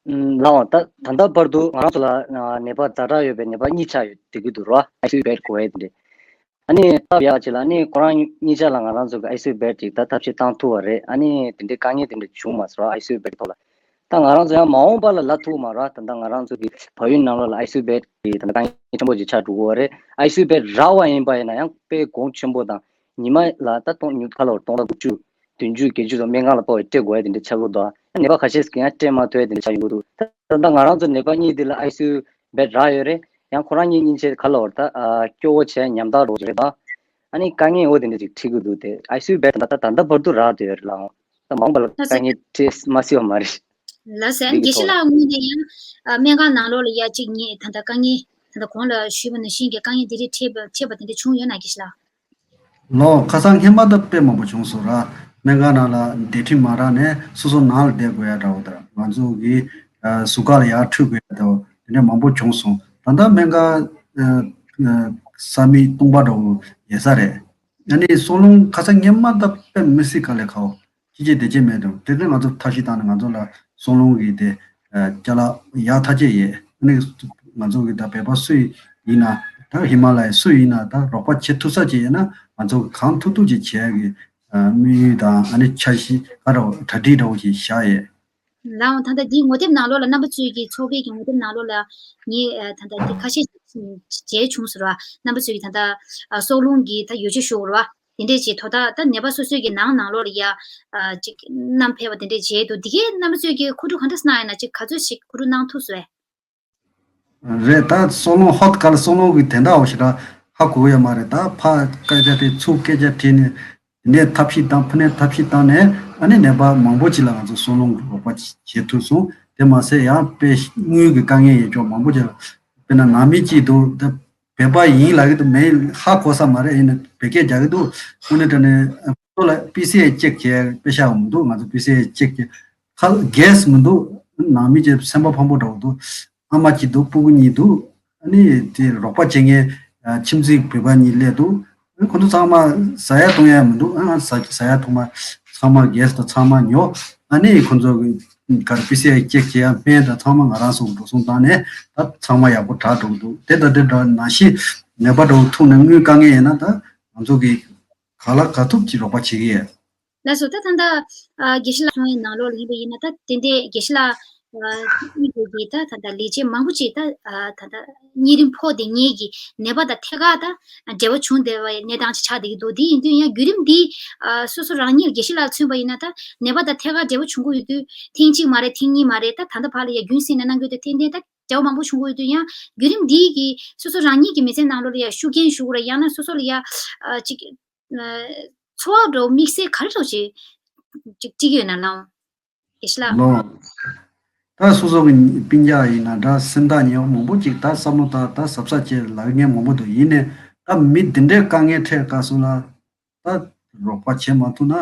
ཨུམ། ལགས་འོང་། ད་ད་ལྟ་བར་དུ་ང་རང་ཚོ་ལ་ཨ་ནད་པ་ཛ་དྲག་ཡོད་པའི་ནད་པ་གཉིས་ཆགས་ཡོད་བསྡད་ཀྱི་འདུག་རོ། ཨའི་སི་ཡུ་བེད་དགོས་ཡས་དེ་འདྲས། ཨ་ནི་སྟབས་ཡག་ཅིག་ལ་ཨ་ནི་ཁོ་རང་གཉིས་ཆ་ལ་ང་རང་ཚོ་གི་ཨའི་སི་ཡུ་བེད་ཅིག་ད་ཐབས་ཤེས་བཏང་ཐུབ་པ་རེད། ཨ་ནི་དེ་འདྲའི་དཀའ་ངལ་དེ་འདྲ་བྱུང་མ་སོང་རོ། ཨའི་སི་ཡུ་བེད་ཐོག་ལ། ད་ང་རང་ཚོ་ཡང་མ་འོངས་པ་ལ་ལབ་ཐུབ་མ་རོ། ད་ལྟ་ང་རང་ཚོ་གི་བལ་ཡུལ་ནང་ལོགས་ལ་ཨའི་སི་ཡུ་བེད་ཀྱི་ད་ལྟ་དཀའ་ངལ་ཆེན་པོ་ཅིག་ཆགས་འགྲོ་གི་ཡོད་རེད། ཨའི་སི་ཡུ་བེད་རག་པ་ཡིན་པ་ཡིན་ན་ཡང་དཔེ་གོང་ཆེན་པོ་དང་ཉི་མ་ལ་ད་སྟོང་ཉི་ཁ་ལོར་སྟོང་དང་དགུ་བཅུ་བདུན་ཅུ་བརྒྱད་ཅུ་ཙམ་སྨན་ཁང་ལ་སྤོ་བའི་སྤྲད་དགོས་ཡ་དེ་འདྲ་ཆགས་ཀྱི་འདུག་ཨ་ནད་པ་ཁ་ཤས་ཀྱིས་ཡང་སྤྲད་མ་ཐུབ་ཡ་དེ་འདྲ་ཆགས་ཡོང་གི་འདུག་ད་ད་ལྟ་ང་རང་ཚོ་ནད་པ་གཉིས་དེ་ལ་ཨའི་སི་ཡུ་བེད་རག་ཡོད་རེད། ཡང་ཁོ་རང་གཉིས་གཉིས་ཆ་ཁ་ལོར་ད་ཨ་སྐྱོ་བོ་བྱས་ཉམ་ཐག་འགྲོ་གི་རེད་ད། ཨ་ནི་དཀའ་ངལ་འོ་དེ་འདྲ་ཅིག་འཕྲད་ཀྱི་འདུག་དེ་ཨའི་སི་ཡུ་བེད་ད་ད་ད་ལྟ་བར་དུ་རག་བསྡད་ཡོད་རེད་ལགས། ད་མ་འོངས་པ་ལ་དཀའ་ངལ་འཕྲད་མ་སྲིད་པ་མ་རེད། ལགས་སོ། རྒྱལ་སྲས་ལགས་ངོས་ནས་ཡང་ཨ་སྨན་ཁང་ནང་ལོགས་ལ་ཡ་གཅིག་ངས་ད་ལྟ་དཀའ་ངལ་ད་ལྟ་གོང་ལ་ཞུས་པ་ནང་བཞིན་གྱི་དཀའ་ངལ་འདི་རིགས་འཕྲད་པ་འཕྲད་པ་དེ་འདྲ་བྱུང་ཡོད་ན། རྒྱལ་སྲས་ལགས། ལོ། ཁ་སང་སྔན་མ་ད་དཔེ་མང་པོ་བྱུང་སོང་ར། སྨན་ཁང་ནང་ལ་འདས་ཁྲི་མ་རག་ནས་སོ་སོ་ནང་ལ་བསྡད་དགོས་ཡ་འདྲ་བོ་དང་། ང་ཚོ་གི་ཨ་ཟུར་བཀག་ལ་ཡར་འཁྲུད་དགོས་ཡ་འདྲ་བོ་དེ་འདྲ་མང་པོ་བྱུང་སོང་། ད་ལྟ་སྨན་ཁང་ཨ་ཨ་ས་མིག་སྟོང་པ་འདྲ་བོ་ཡོད་ས་རེད། ཨ་ནི་སྲོག་རླུང་ཁ་སང་སྔན་མ་ད་དཔེ་མི་སྲིད་དཀའ་ལས་ཁག་པོ། ཅི་བྱེད་དེ་བྱེད་མེད་དུ། དེ་ནས་ང་ཚོ་ཐབས་ཤེས་བཏང་ནས་ང་ཚོ་ལ་སྲོག་རླུང་གི་དེ་ཨ་ཅ་ལག་ཡག་ཐག་ཆོད་ཡོད། ཨ་ནི་ང་ཚོ་གི་ད་བོད་པ་སུ་ཡིན་ན། ད་ཧི་མ་ལ་ཡའི་སུ་ཡིན་ན། ད་རོགས་པ་བྱེད་ཐུབ་ས་ཅིག་ཡོད་ན་ང་ཚོ་གང་ཐུབ་ཐུབ་ཅིག་བྱེད་ཡག་གི་ཨ་དམིགས་ཡུལ་དང་། ཨ་ནི་འཆར་གཞི་ག་འདྲ་བོ་གྲ་སྒྲིག་འདྲ་བོ་ཅིག་བཞག་ཡོད། ལགས་འོང་། ད་ལྟ་འདིའི་ངོ་དེབ་ནང་ལོགས་ལ་རྣམ་པ་ཚོའི་གི་ཚོགས་པའི་གི་ངོ་དེབ་ནང་ལོགས་ལ་ངས་ཨ་ད་ལྟ་འདི་ཁ་ཤས་ཤིག་མཇལ་བྱུང་ཟེར་བ། རྣམ་པ་ཚོའི་གི་ད་ལྟ་ཨ་སྲོག་རླུང་གི་ད་ཡོ་བྱད་ཞུ་དགོས་རེད་བ། དེ་འདྲས་ཅིག་དོ་བདག་ད་ནད་པ་སོ་སོའི་གི་ནང་ནང་ལོགས་ལ་ཡ་ཨ་ཅིག་བསྣམས་ཕེབས་པ་དེ་འདྲས་མཇལ་འདུག་འདི་གའི་རྣམ་པ་ཚོའི་གི་མཁོ་སྒྲུབ་ག་འདྲས་གནང་ཡོད་ན། ཅིག་ག་ཚོད་ཞིག་མཁོ་སྒྲུབ་གནང་ཐུབ་སོང་བས། རེད། ད་སྲོག་རླུང་ཧོད་ག་ལ་སྲོག་རླུང་གི་དོན་དག་འོ་ཞེ་དྲག་ཧ་གོ་གི་ཡོད་མ་རེད། ད་ཕར་སྐད་ཆ་དྲིས། ཚུར་སྐད་ཆ་དྲིས་ནས། དེ་ནས་ཐབས་ཤེས་བཏང་། ཕ་ནས་ཐབས་ཤེས་བཏང་ནས། ཨ་ནི་ནད་པ་མང་པོ་ཅིག་ལ་ང་ཚོ་སྲོག་རླུང་གི་རོགས་པ་བྱེད་ཐུབ་སོང་། དེ་མ་ཟད་ཡང་དཔེ་དངུལ་གྱི་དཀའ་ངལ་ཡོད་ཅོག་མང་པོ་ཅིག་ལ། དཔེར་ན་ནང་མི་གཅིག་འདུག་ད་བོད་པ་ཡིན་ལབ་ཀྱི་འདུག་མིང་ཧ་གོ་ས་མ་རེད། ཡིན་ན་བོད་སྐད་རྒྱག་གི་འདུག་དངོས་གནས་དྲང་གནས་ཁོ་ལ་པི་སི་ཨེ་ཅེག་བྱས་པེ་ཤ་ཡོང་མི་འདུག་ང་ཚོ་པི་སི་ཨེ་ཅེག་བྱས། ཁ་གས་མི་འདུག་ནང་མི་གཅིག་སེམས་པ་ཕམ་པོ་འདྲ་བོ་འདུག་ཨ་མ་གཅིག་འདུག་ཕྲུ་གུ་གཉིས་འདུག་ཨ་ནི་དེ་རོགས་པ་བྱེད་མཁན་ཨ་ཁྱིམ་མཚེས་བོད་པ་གཉིས་སླེབས་འདུག་ཨ་ཁོ་ཚོ་ཚང་མ་ཟ་ཡ་འཐུང་ཡ་མི་འདུག་ཨ་ང་ཟ་ཟ་ཡ་འཐུང་མ་ཚང་མ་གས་དང་ཚང་མ་ཉོ། ཨ་ནི་ཁོ་ཚོ་གི་གར་པི་སི་ཨེ་ཅེག་བྱེད་ཡ་སྨན་དང་ཚང་མ་ང་རང་ཚོ་འགྲོ་སོང་བཏང་ནས་ད་ཚང་མ་ཡག་པོ་དྲག་འགྲོ་གི་འདུག་དེ་ད་དེ་འདྲ་ནང་བཞིན་ནད་པ་འདྲ་བོ་ཐུག་ནས་དངུལ་དཀའ་ངལ་ཡོད་ན་ད་ང་ཚོ་གི་ག་ལ་ག་ཐུབ་ཀྱིས་རོགས་པ་བྱེད་ཀྱི་ཡོད། ལགས་སོ། ད་ད་ལྟ་ཨ་དགེ་བཤེས་ལགས་གསུང་བའི་ནང་ལོགས་ལ་ཡིན་པ་ཡིན་ན། ད་དེ་འདྲའི་དགེ་བཤེས་ལགས་ཨ་གཉིས་ཀྱི་གི་ད་ད་ལྟ་ལས་བྱེད་མང་པོ་ཅིག་ད་ཨ་ད་ལྟ་གཉན་རིམས་ཕོག་བསྡད་མཁན་གྱི་ནད་པ་དང་ཐད་ཀར་ད་འབྲེལ་བ་བྱུང་བསྡད་པའི་གནས་སྟངས་ཅིག་ཆགས་བསྡད་ཀྱི་འདུག་དེ་ཡིན་དུས་ཡང་བརྒྱུད་རིམ་འདི་ཨ་སོ་སོ་རང་ཉིད་དགེ་བཤེས་ལགས་མཚོན་པ་ཡིན་ན། ད་ནད་པ་དང་ཐད་ཀར་འབྲེལ་བ་བྱུང་གི་ཡོད་དུས་ཐེངས་གཅིག་མ་རེད། ཐེངས་གཉིས་མ་རེད། ད་ད་ལྟ་བར་ལ་ཡང་རྒྱུན་བསྲིངས་ནས་གནང་གི་ཡོད་དུས། ཐེངས་ཐེངས་ད་འབྲེལ་བ་མང་པོ་བྱུང་གི་ཡོད་དུས། ཡང་བརྒྱུད་རིམ་འདི་གིས་སོ་སོ་རང་ཉིད་ཀྱི་མི་ཚེ་ནང་ལོགས་ལ་ཡང་ཤུགས་རྐྱེན་ཞུགས་ར། ཡང་ན་སོ་སོ་ལ་ཡང་ཨ་ཅིག་ཨ་ཚོར་བ་འདྲ་བོ་དམིགས་བསལ་ག་རེ་འདྲ་བོ་ཅིག་ཅིག་སྐྱེ་གི་ཡོད་ན་ལགས། དགེ་བཤེས་ལགས། ལོ། ད་སོ་སོ་གི་སྤུན་ཀྱག་ཡིན་ན་འདྲ། སེམས་ཐག་ཉེ་བ་མང་པོ་ཅིག་ད་བསམ་བློ་བཏང་། ད་གཟབ་གཟབ་བྱེད་ལབ་མཁན་མང་པོ་འདུག་ཡིན་ནའི་ད་མི་འདི་འདྲའི་དཀའ་ངལ་འཕྲད་སྐབས་སུ་ལ་ད་རོགས་པ་བྱེད་མ་ཐུབ་ན།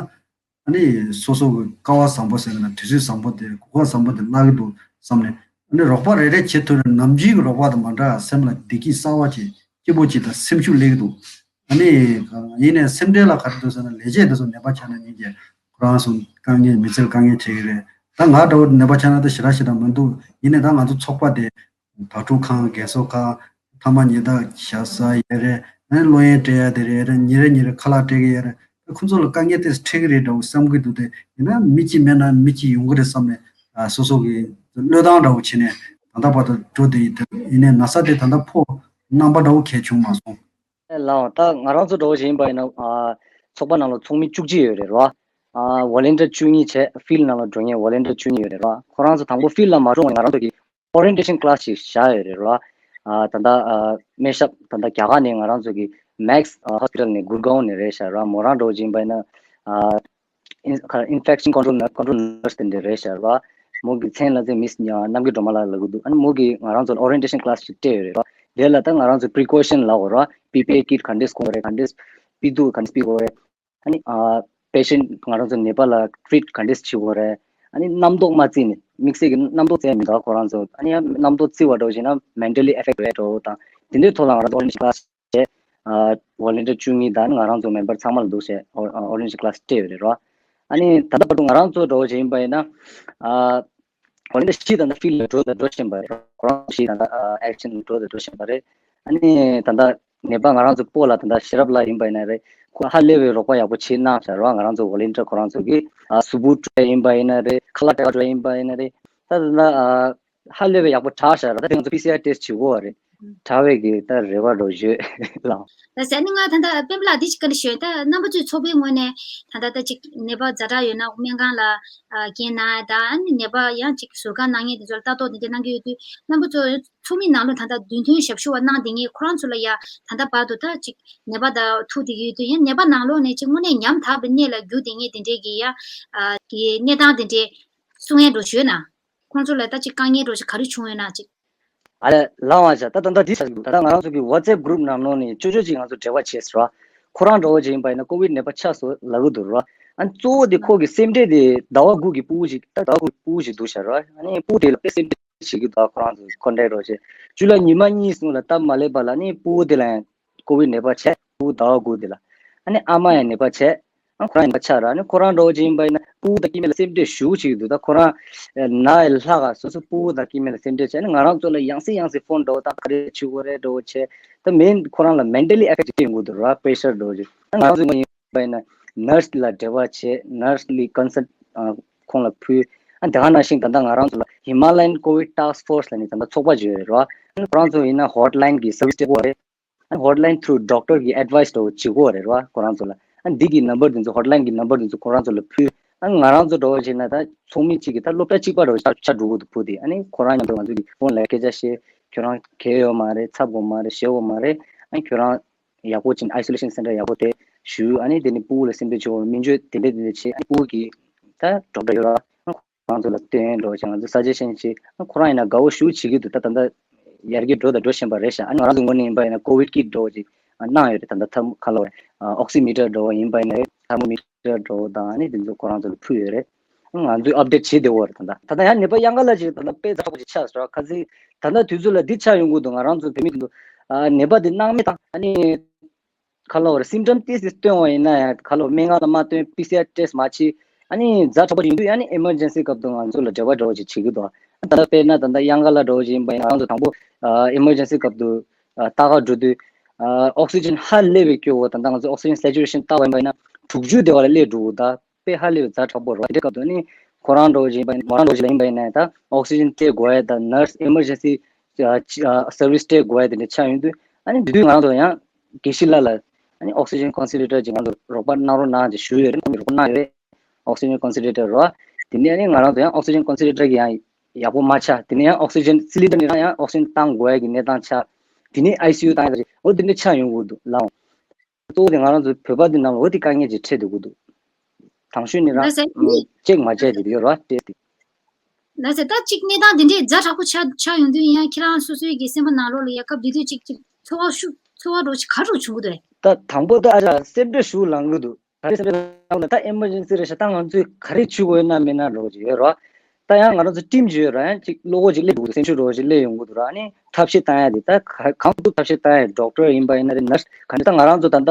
ཨ་ནི་སོ་སོ་གི་སྐལ་བ་བཟང་པོ་ཟེར་གི་ན། དུས་ཚོད་བཟང་པོ་དེ། གོ་སྐབས་བཟང་པོ་དེ་བརླག་གི་འདུག་བསམ་ནས། ཨ་ནི་རོགས་པ་རེ་རེ་བྱེད་ཐུབ་ན་ནམ་རྒྱུན་གྱི་རོགས་པ་དང་མ་འདྲ། སེམས་ལ་བདེ་སྐྱིད་གསར་བ་ཅིག་སྐྱིད་པོ་ཅིག་དང་སེམས་ཤུགས་སླེབས་ཀྱི་འདུག་ཨ་ནི་ཡིན་ནའི་སེམས་ཁྲལ་ལ་ག་རེ་འདུག་ཟེར་ན། ལས་བྱེད་དེ་ཚོ་ནད་པ་ཆགས་ན་ཉིན་གྱི་ཁོ་རང་ཚོ་དཀའ་ངལ། མི་ཚེར་དཀའ་ངལ་འཕྲད་ཀྱི་རེད། ད་ང་འདྲ་བོ་ནད་པ་ཆགས་ན་ད་ཞེ་དྲག་ཞེ་དྲག་མི་འདུག་ཡིན་ནའི་ད་ང་ཚོ་ཚོགས་པ་དེ་བག་ཕྲུག་ཁང་། རྒས་གསོ་ཁང་། མཐའ་མ་ཉལ་ཐ་བཞག་ས་ཡོད་རེད། ཨ་ནི་གློག་བརྙན་སྤྲད་ཡ་དེ་རེད། ཨ་ནི་ཉིན་རེ་ཉིན་རེ་ཁ་ལག་སྤྲད་ཀྱི་ཡོད་རེད། ད་ཁོ་ཚོ་ལ་དཀའ་ངལ་དེ་འཕྲད་ཀྱི་རེད་འདྲ་བོ་བསམ་གྱི་འདུག་དེ་ཡིན་ན་མི་གཅིག་མེད་ན་མི་གཅིག་ཡོང་གི་རེད་བསམ་ནས། ཨ་སོ་སོ་གི་བློས་བཏང་འདྲ་བོ་བྱས་ནས་ད་ལྟ་བར་དུ་འགྲོ་བསྡད་ཡོད། དེ་ཡིན་ནའི་ན་ཚ་དེ་ད་ལྟ་ཕོག་རྣམ་པ་འདྲ་བོ་གང་ཡང་བྱུང་མ་སོང་། ལགས་འོང་། ད་ང་རང་ཚོ་འདྲ་བོ་ཞིག་ཡིན་པ་ཡིན་ན། ཨ་ཚོགས་པ་ནང་ལ་ཚོགས་མི་བཅུ་གཅིག་ཡོད་རེད་རོ། ཨ་ཝོ་ལན་ཊི་ཡར་བཅུ་གཉིས་བྱས། ཕིལ་ནང་ལ་འགྲོ་མཁན་ཝོ་ལན་ཊི་ཡར་བཅུ་གཉིས་ཡོད་རེད་རོ། ཁོ་རང་ཚོ་དང་པོ་ཕིལ་ལ་མ་འགྲོ་བར་ང་རང་ཚོ་གི་ཨོ་རི་ཡེན་ཊེ་ཤན་ཀ་ལ་སི་ཞིག་བཞག་ཡོད་རེད་རོ། ཨ་ད་ལྟ་ཨ་སྨན་ཞབས་ད་ལྟ་རྒྱ་གར་ནས་ང་རང་ཚོ་གི་མེག་སི་ཨ་ཧོ་སི་པི་ཊལ་ནས། གུར་གའོན་ནས་རེད་ཤག་རོ། མོ་རང་འདྲ་བོ་ཅིག་ཡིན་པ་ཡིན་ན། ཨ་ཨིན་ཁ་ཨིན་ཕེག་ཤན་ཀོན་ཊོལ་ནར་སི། ཀོན་ཊོལ་ནར་སི་དེ་འདྲ་རེད་ཤག་རོ། མོ་གི་མཚན་ལ་ཚེ་མིས་རྣམ་རྒྱལ་སྒྲོལ་མ་ལགས་ལབ་ཀྱི་འདུག་ཨ་ནི་མོ་གིས་ང་རང་ཚོ་ལ་ཨོ་རི་ཡེན་ཊེ་ཤན་ཀ་ལ་སི་ཞིག་སྤྲད་ཡོད་རེད་རོ། དེ་ལ་ད་ང་རང་ཚོ་precaution་ལབ་དགོས་རེད་བ། པི་པི་ཨེ་ཀིཊ་ག་འདྲས་གོན་དགོས་རེད། ག་འདྲས་དཔེ་དུས་ག་འདྲས་སྤྱོད་དགོས་རེད། ཨ་ནི་ཨ་patient་ང་རང་ཚོ་ནད་པ་ལ་treat་ག་འདྲས་བྱེད་དགོས་རེད། ཨ་ནི་རྣམ་རྟོག་མ་བརྩི་ནས། དམིགས་བསལ་གྱི་རྣམ་རྟོག་བརྩི་ཡ་མི་འདུག་ཁོ་རང་ཚོ། ཨ་ནི་ཡང་རྣམ་རྟོག་བརྩི་བ་འདྲ་བོ་བྱས་ན་mentally affect་རེད་འགྲོ་དང་། དེ་འདྲའི་ཐོག་ལ་ང་རང་ཚོ་orientation class་བྱས། ཨ་volunteer་བཅུ་གཉིས་དང་ང་རང་ཚོ་member་ཚང་མ་ལ་འདུག་བྱས་ཨོ་ཨ་orientation class་སྤྲད་ཡོད་རེད་རོ། ཨ་ནི་ད་ལྟ་བར་དུ་ང་རང་ཚོ་འདྲ་བོ་བྱས་ཡིན་པ་ཡིན་ན། ཨ་འོན་ཏེ་ཤི་དང་ད་field་ལ་འགྲོ་དང་འགྲོ་བཞིན་པ་རེད། ཁོ་རང་ཤི་དང་ད་action་ལ་འགྲོ་དང་འགྲོ་བཞིན་པ་རེད། ཨ་ནི་ད་ལྟ་ནད་པ་ང་རང་ཚོ་སྤོ་ལགས་ད་ལྟ་ཤེས་རབ་ལགས་ཡིན་པ་ཡིན་ན་རེད། ཁོ་ཧ་ལས་པའི་རོགས་པ་ཡག་པོ་བྱེད་གནང་བཞག་རོགས། ང་རང་ཚོ་volunteer་ཁོ་རང་ཚོ་གིས་ཨ་གཟུགས་པོ་སྤྲོད་ཡིན་པ་ཡིན་ན་རེད། ཁ་ལག་སྤྲད་པ་ཡིན་པ་ཡིན་ན་རེད། ད་ད་ལྟ་ཨ་ཧ་ལས་པའི་ཡག་པོ་དྲག་ཤག་ར། ད་དེ་ང་ཚོ་PCR test་བྱེད་དགོས་པ་རེད། དྲག་པའི་གི་ད་རེ་བ་འདྲ་བོ་ཡོད་ལགས། ད་ཟེར་ནི་ང་ད་ལྟ་སྤེན་པ་ལགས་འདི་ཅིག་བཀའ་འདྲི་ཞུ། ད་རྣམ་པ་ཚོའི་ཚོགས་པའི་ངོས་ནས་ད་ལྟ་ད་ཅིག་ནད་པ་ཛ་དྲག་ཡོད་ན་སྨན་ཁང་ལ་ཨ་སྐྱེལ་གནང་ཡ་ད། ཨ་ནི་ནད་པ་ཡང་ཅིག་ཟུར་བཀག་གནང་མཁན་དེ་ཚོ་ལ་ལྟ་རྟོག་དེ་འདྲ་གནང་གི་ཡོད་དུས། རྣམ་པ་ཚོ་ཚོགས་མི་ནང་ལོགས་ད་ལྟ་མདུན་ཐོན་ཞབས་ཞུ་བ་གནང་བསྡད་མཁན་ཁོ་རང་ཚོ་ལ་ཡ་ད་ལྟ་བར་དུ་ད་ཅིག་ནད་པ་དང་ཐུག་བསྡད་ཀྱི་ཡོད་དུས། ཡང་ནད་པ་ནང་ལོགས་ནས་ཅིག་དངོས་གནས་ཉམ་ཐག་པའི་གནས་ལ་གྱུར་བསྡད་མཁན་དེ་འདྲའི་གི་ཡ་ཨ་གི་གནས་སྟངས་དེ་འདྲའི་གསུང་ཡ་འདྲ་བོ་ཡོད་ན། ཁོང་ཚོ་ལ་ད་ཅིག་དཀའ་ངལ་འདྲ་བོ་ཞིག་ག་རེ་བྱུང་ཡོད་ན་ཅིག་ཨ་ལས་ལགས་འོང་ཤག་ད་ད་ལྟ་འདི་ཆགས་ཀྱི་འདུག་ད་ལྟ་ང་རང་ཚོ་གི་WhatsApp group་ནང་ལོགས་ནས་ཅོ་ཅོ་ཅིག་ང་ཚོ་འབྲེལ་བ་བྱས་ཟེར་བ། ཁོ་རང་འདྲ་བོ་ཅིག་ཡིན་པ་ཡིན་ན་ཀོ་ཝིཌ་ནད་པ་ཆགས་སོང་ལབ་ཀྱི་འདུག་ར། ཨ་གཙོ་བོ་དེ་ཁོ་གི་སེམས་ཁྲལ་དེ་ཟླ་བ་དགུ་གི་ཕྲུ་གུ་ཅིག་ད་ཟླ་བ་དགུ་གི་ཕྲུ་གུ་ཅིག་འདུག་ཤག་ར། ཨ་ནི་ཕྲུ་གུ་དེ་ལ་དཔེ་སེམས་ཁྲལ་བྱེད་ཀྱི་འདུག་ཁོ་རང་ཚོ་ཀོན་ཊེག་འདྲ་བོ་བྱས། བཅུ་ལ་ཉི་མ་གཉིས་གསུམ་ལ་སྟབས་མ་ལེགས་པ་ལ་ནི་ཕྲུ་གུ་དེ་ལ་ཡང་ཀོ་ཝིཌ་ནད་པ་བྱས། ཕྲུ་གུ་ཟླ་བ་དགུ་དེ་ལ། ཨ་ནི་ཨ་མ་ཡང་ནད་པ་བྱས། ཨ་ཁོ་རང་ཡང་ནད་པ་ཆགས་ར། ཨ་ནི་ཁོ་རང་འདྲ་བོ་ཅིག་ཡིན་པ་ཡིན་ན་ཕྲུ་གུ་དང་སྐྱེ་དམན་ལ་སེམས་ཁྲལ་ཞེ་པོ་ཅིག་འདུག་ད་ཁོ་རང་ན་ཡི་ལྷག་ག་སོ་སོ་ཕྲུ་གུ་དང་སྐྱེ་དམན་ལ་སེམས་ཁྲལ་བྱས། ཨ་ནི་ང་རང་ཚོ་ལ་ཡང་སེ་ཡང་སེ་ཕོན་འདྲ་བོ་དང་ག་རེ་བྱེད་དགོས་རེད་འདྲ་བོ་བྱས། ད་མེན་ཁོ་རང་ལ་མེན་ཊལ་ལི་ཨེ་ཕེག་ཊི་སྐྱེ་ཡོང་གི་འདུག་ར། པེ་ཤར་འདྲ་བོ་ཅིག་ད་ང་རང་ཚོ་ཡིན་པ་ཡིན་ན་ནར་སི་ལ་འབྲེལ་བ་བྱས། ནར་སི་ལི་ཀོན་སལ་ཁོང་ལ་ཕུལ། ཨ་དེ་ག་ནང་བཞིན་ད་ལྟ་ང་རང་ཚོ་ལ་Himalayan COVID Task Force་ལབ་ནས་ད་ལྟ་ཚོགས་པ་ཅིག་ཡོད་རེད་ར། ཨ་ནི་ཁོ་རང་ཚོ་ཡིན་ན་ཧོཊ་ལ་ཡིན་གྱི་སར་བི་སི་སྤྲད་དགོས་རེད། ཨ་ནི་ཧོཊ་ལ་ཡིན་through doctor་གི་ཨེཌ་ཝའི་སི་འདྲ་བོ་བྱེད་དགོས་རེད་ར་ཁོ་རང་ཚོ་ལ། ཨ་ནི་འདི་གི་ནམ་བར་དེ་ཚོ་ཧོཊ་ལ་ཡིན་གི་ནམ་བར་དེ་ཚོ་ཁོ་རང་ཚོ་ལ་ཕུལ། ཨ་ནི་ང་རང་ཚོ་འདྲ་བོ་བྱས་ན་ད་ཚོགས་མི་གཅིག་གིས་ད་སློབ་གྲྭ་གཅིག་པ་འདྲ་བོ་ཆགས་ཆགས་འགྲོ་གི་འདུག་ཕྲུ་གུ་དེ། ཨ་ནི་ཁོ་རང་མཉམ་དུ་ང་ཚོ་གི་ཕོན་ལ་སྐད་ཆ་བཤད། ཁྱོད་རང་གས་ཡོད་མ་རེད། འཚབ་དགོས་མ་རེད། ཞེད་དགོས་མ་རེད། ཨ་ནི་ཁྱོད་རང་ཡག་པོ་ཅིག་ཨའི་སོ་ལེ་ཤན་སེན་ཊར་ཡག་པོ་དེ་བཞུགས། ཨ་ནི་དེ་ནི་ཕྲུ་གུ་ལ་སེམས་ཁྲལ་བྱེད་དགོས་མི་འཇོན་དེ་འདྲ་དེ་འདྲ་བྱེད། ཨ་ནི་ཕྲུ་གུ་གིས་ད་ཌོག་ཊར་ཡོད་ར། ཁོ་རང་ཚོ་ལ་སྟོན་འགྲོ་བྱས་ང་ཚོ་སཱ་ཇེ་ཤན་བྱེད། ཁོ་རང་ཡིན་ན་དགའ་བོ་ཞེ་པོ་བྱེད་ཀྱི་འདུག་ད་ད་ལྟ་ཡར་རྒྱས་འགྲོ་དང་འགྲོ་བཞིན་པ་རེད་ཤག་ཨ་ནི་ང་རང་ཚོ་ངོས་ནས་ཡིན་པ་ཡིན་ན་ཀོ་ཝིཌ་ཀིཊ་འདྲ་བོ་ཅིག་གནང་ཡོད་རེད། ད་ལྟ་ཐར་མོ་ཁ་ལོ་རེད། ཨོག་སི་མི་ཊར་འདྲ་བོ་ཡིན་པ་ཡིན་ན་རེད། ཐར་མོ་མི་ཊར་འདྲ་བོ་དང་ཨ་ནི་དེ་ཚོ་ཁོ་རང་ཚོ་ལ་ཕུལ་ཡོད་རེད། ང་ཚོས་ཨབ་ཌེཊ་བྱེད་བསྡད་ཡོད་རེད། ད་ལྟ་ད་ལྟ་ཡང་ནད་པ་གཡང་ག་ལ་ཅིག་ད་ལྟ་དཔེ་ཛ་དྲག་པོ་ཅིག་ཆགས་སོང་ར། ཁ་སང་ད་ལྟ་དུས་ཚོད་ལ་འདི་ཆགས་ཡོང་གི་འདུག་ང་རང་ཚོ་བོད་མི་དེ་ཚོ་ཨ་ནད་པ་དེ་སྣང་མེད་བཏང་། ཨ་ནི་ཁ་ལོ་རེད། སིམ་ཊམ་ཏོག་ཙམ་སྟོན་པ་ཡིན་ན་ཡང་ཁ་ལོ་སྨན་ཁང་ལ་མ་སྟོན། པི་སི་ཨར་ཊེ་སི་མ་བྱེད། ཨ་ནི་ཛ་དྲག་པོ་ཡིན་དུས་ཨ་ནི་ཨི་མར་ཇེན་སི་སྐབས་དུ་ང་ཚོ་ལ་འབྲེལ་བ་འདྲ་བོ་ཅིག་བྱེད་ཀྱི་འདུག་ད་ལྟ་དཔེར་ན་ད་ལྟ་གཡང་ག་ལ་འདྲ་བོ་ཅིག་ཡིན་པ་ཡིན་ན་ང་རང་ཚོ་དང་པོ་ཨ་ཨི་མར་ཇེན་སི་སྐབས་དུ་ཨ་ལྟ་ག་འགྲོ་དུས་ཨ་ཨོག་སི་ཇན་ཧ་ལས་པའི་སྐྱོ་བོ། ད་ལྟ་ང་ཚོ་ཨོག་སི་ཇན་སེ་ཅུ་རེ་ཤན་ལྟ་བ་ཡིན་པ་ཡིན་ན་དྲུག་ཅུ་དེ་བ་ལ་སླེབས་འགྲོ་གི་འདུག་དཔེ་ཧ་ལས་པའི་ཛ་དྲག་པོ་རེད། དེ་སྐབས་དུ་ནི་ཁོ་རང་འདྲ་བོ་ཅིག་ཡིན་པ་ཡིན་མོ་རང་འདྲ་བོ་ཅིག་ལ་ཡིན་པ་ཡིན་ན་ད་ཨོག་སི་ཇན་སྤྲད་དགོས་ཡ་ད་ནར་སི་ཨི་མར་ཇེན་སི་ཨ་ཅི་ཨ་སར་བི་སི་སྤྲད་དགོས་ཡ་དེ་འདྲ་ཆགས་ཡོང་དུས་ཨ་ནི་དེ་དུས་ང་རང་ཚོ་ཡང་དགེ་བཤེས་ལགས་ལ་ཨ་ནི་ཨོག་སི་ཇན་ཀོན་སེན་ཊི་རེ་ཊར་ཅིག་ང་ཚོ་རོགས་པ་གནང་རོགས་གནང་ཅེས་ཞུས་ཡོད་རེད། ཁོང་གིས་རོགས་པ་གནང་ཡོད་རེད། ཨོག་སི་ཇན་ཀོན་སེན་ཊི་རེ་ཊར་རོ། དེ་ནས་ཨ་ནི་ང་རང་ཚོ་ཡང་ཨོག་སི་ཇན་ཀོན་སེན་ཊི་རེ་ཊར་གི་ཡང་ཡག་པོ་མ་ཆགས། དེ་ནས་ཡང་ཨོག་སི་ཇན་སི་ལིན་ཌར་ནི་རང་ཡང་ཨོག་སི་ཇན་བཏང་དགོས་ཡ་གི་གནས་སྟངས་ཆགས། དེ་ནས་ཨའི་སི་ཡུ་བཏང་ཡ་ད་རེད། འོ་དེ་འདྲ་ཆགས་ཡོང་གི་འདུག་ལགས། གཙོ་བོ་དེ་ང་རང་ཚོ་བོད་པ་འདི་ནང་ལ་འོ་དེ་དཀའ་ངལ་ཅིག་འཕྲད་སྡོད་ཀྱི་འདུག་དང་ཤོས་ནི་རང་ལགས་སེ། ཨ་ནི་ཅེག་མ་བྱས་དེ་ཡོད་ར་སྤྲད་དེ། ལགས་སེ། ད་ཅིག་གནས་སྟངས་དེ་འདྲའི་ཛ་དྲག་པོ་ཆགས་ཆགས་ཡོང་དུས་ཡང་ཁྱེད་རང་སོ་སོའི་གི་སེམས་པ་ནང་ལོགས་ལ་ཡ་སྐབས་དེ་དུས་ཅིག་ཅིག་ཚོར་བ་ཤུགས་ཚོར་བ་འདྲ་བོ་ཅིག་ག་རེ་བྱུང་གི་འདུག་ད་དང་པོ་ད་ཨ་ཅག་སེམས་ཁྲལ་ཞེ་པོ་ལངས་གི་འདུག་ག་རེ་སེམས་ཁྲལ་ལངས་ན་ད་ཨེ་མར་ཇེན་སི་རེད་ཤག་ད་ང་ཚོས་ག་རེ་བྱེད་དགོས་ཡོད་ན་མེད་ན་འདྲ་བོ་ཅིག་ཡོད་ར། ད་ཡང་ང་རང་ཚོ་ཊིམ་ཅིག་ཡོད་ར། ཡང་ཅིག་བློ་ཁོག་ཅིག་སླེབས་འདུག་སེམས་ཤུགས་འདྲ་བོ་ཅིག་སླེབས་ཡོང་གི་འདུག་ར། ཨ་ནི་ཐབས་ཤེས་བཏང་ཡ་དེ་ད་ག་གང་ཐུབ་ཐུབ་ཐབས་ཤེས་བཏང་ཡ། ཌོག་ཊར་ཡིན་པ་ཡིན་ན་རེད། ནར་སི་ག་འདྲ། ད་ང་རང་ཚོ་ད་ལྟ་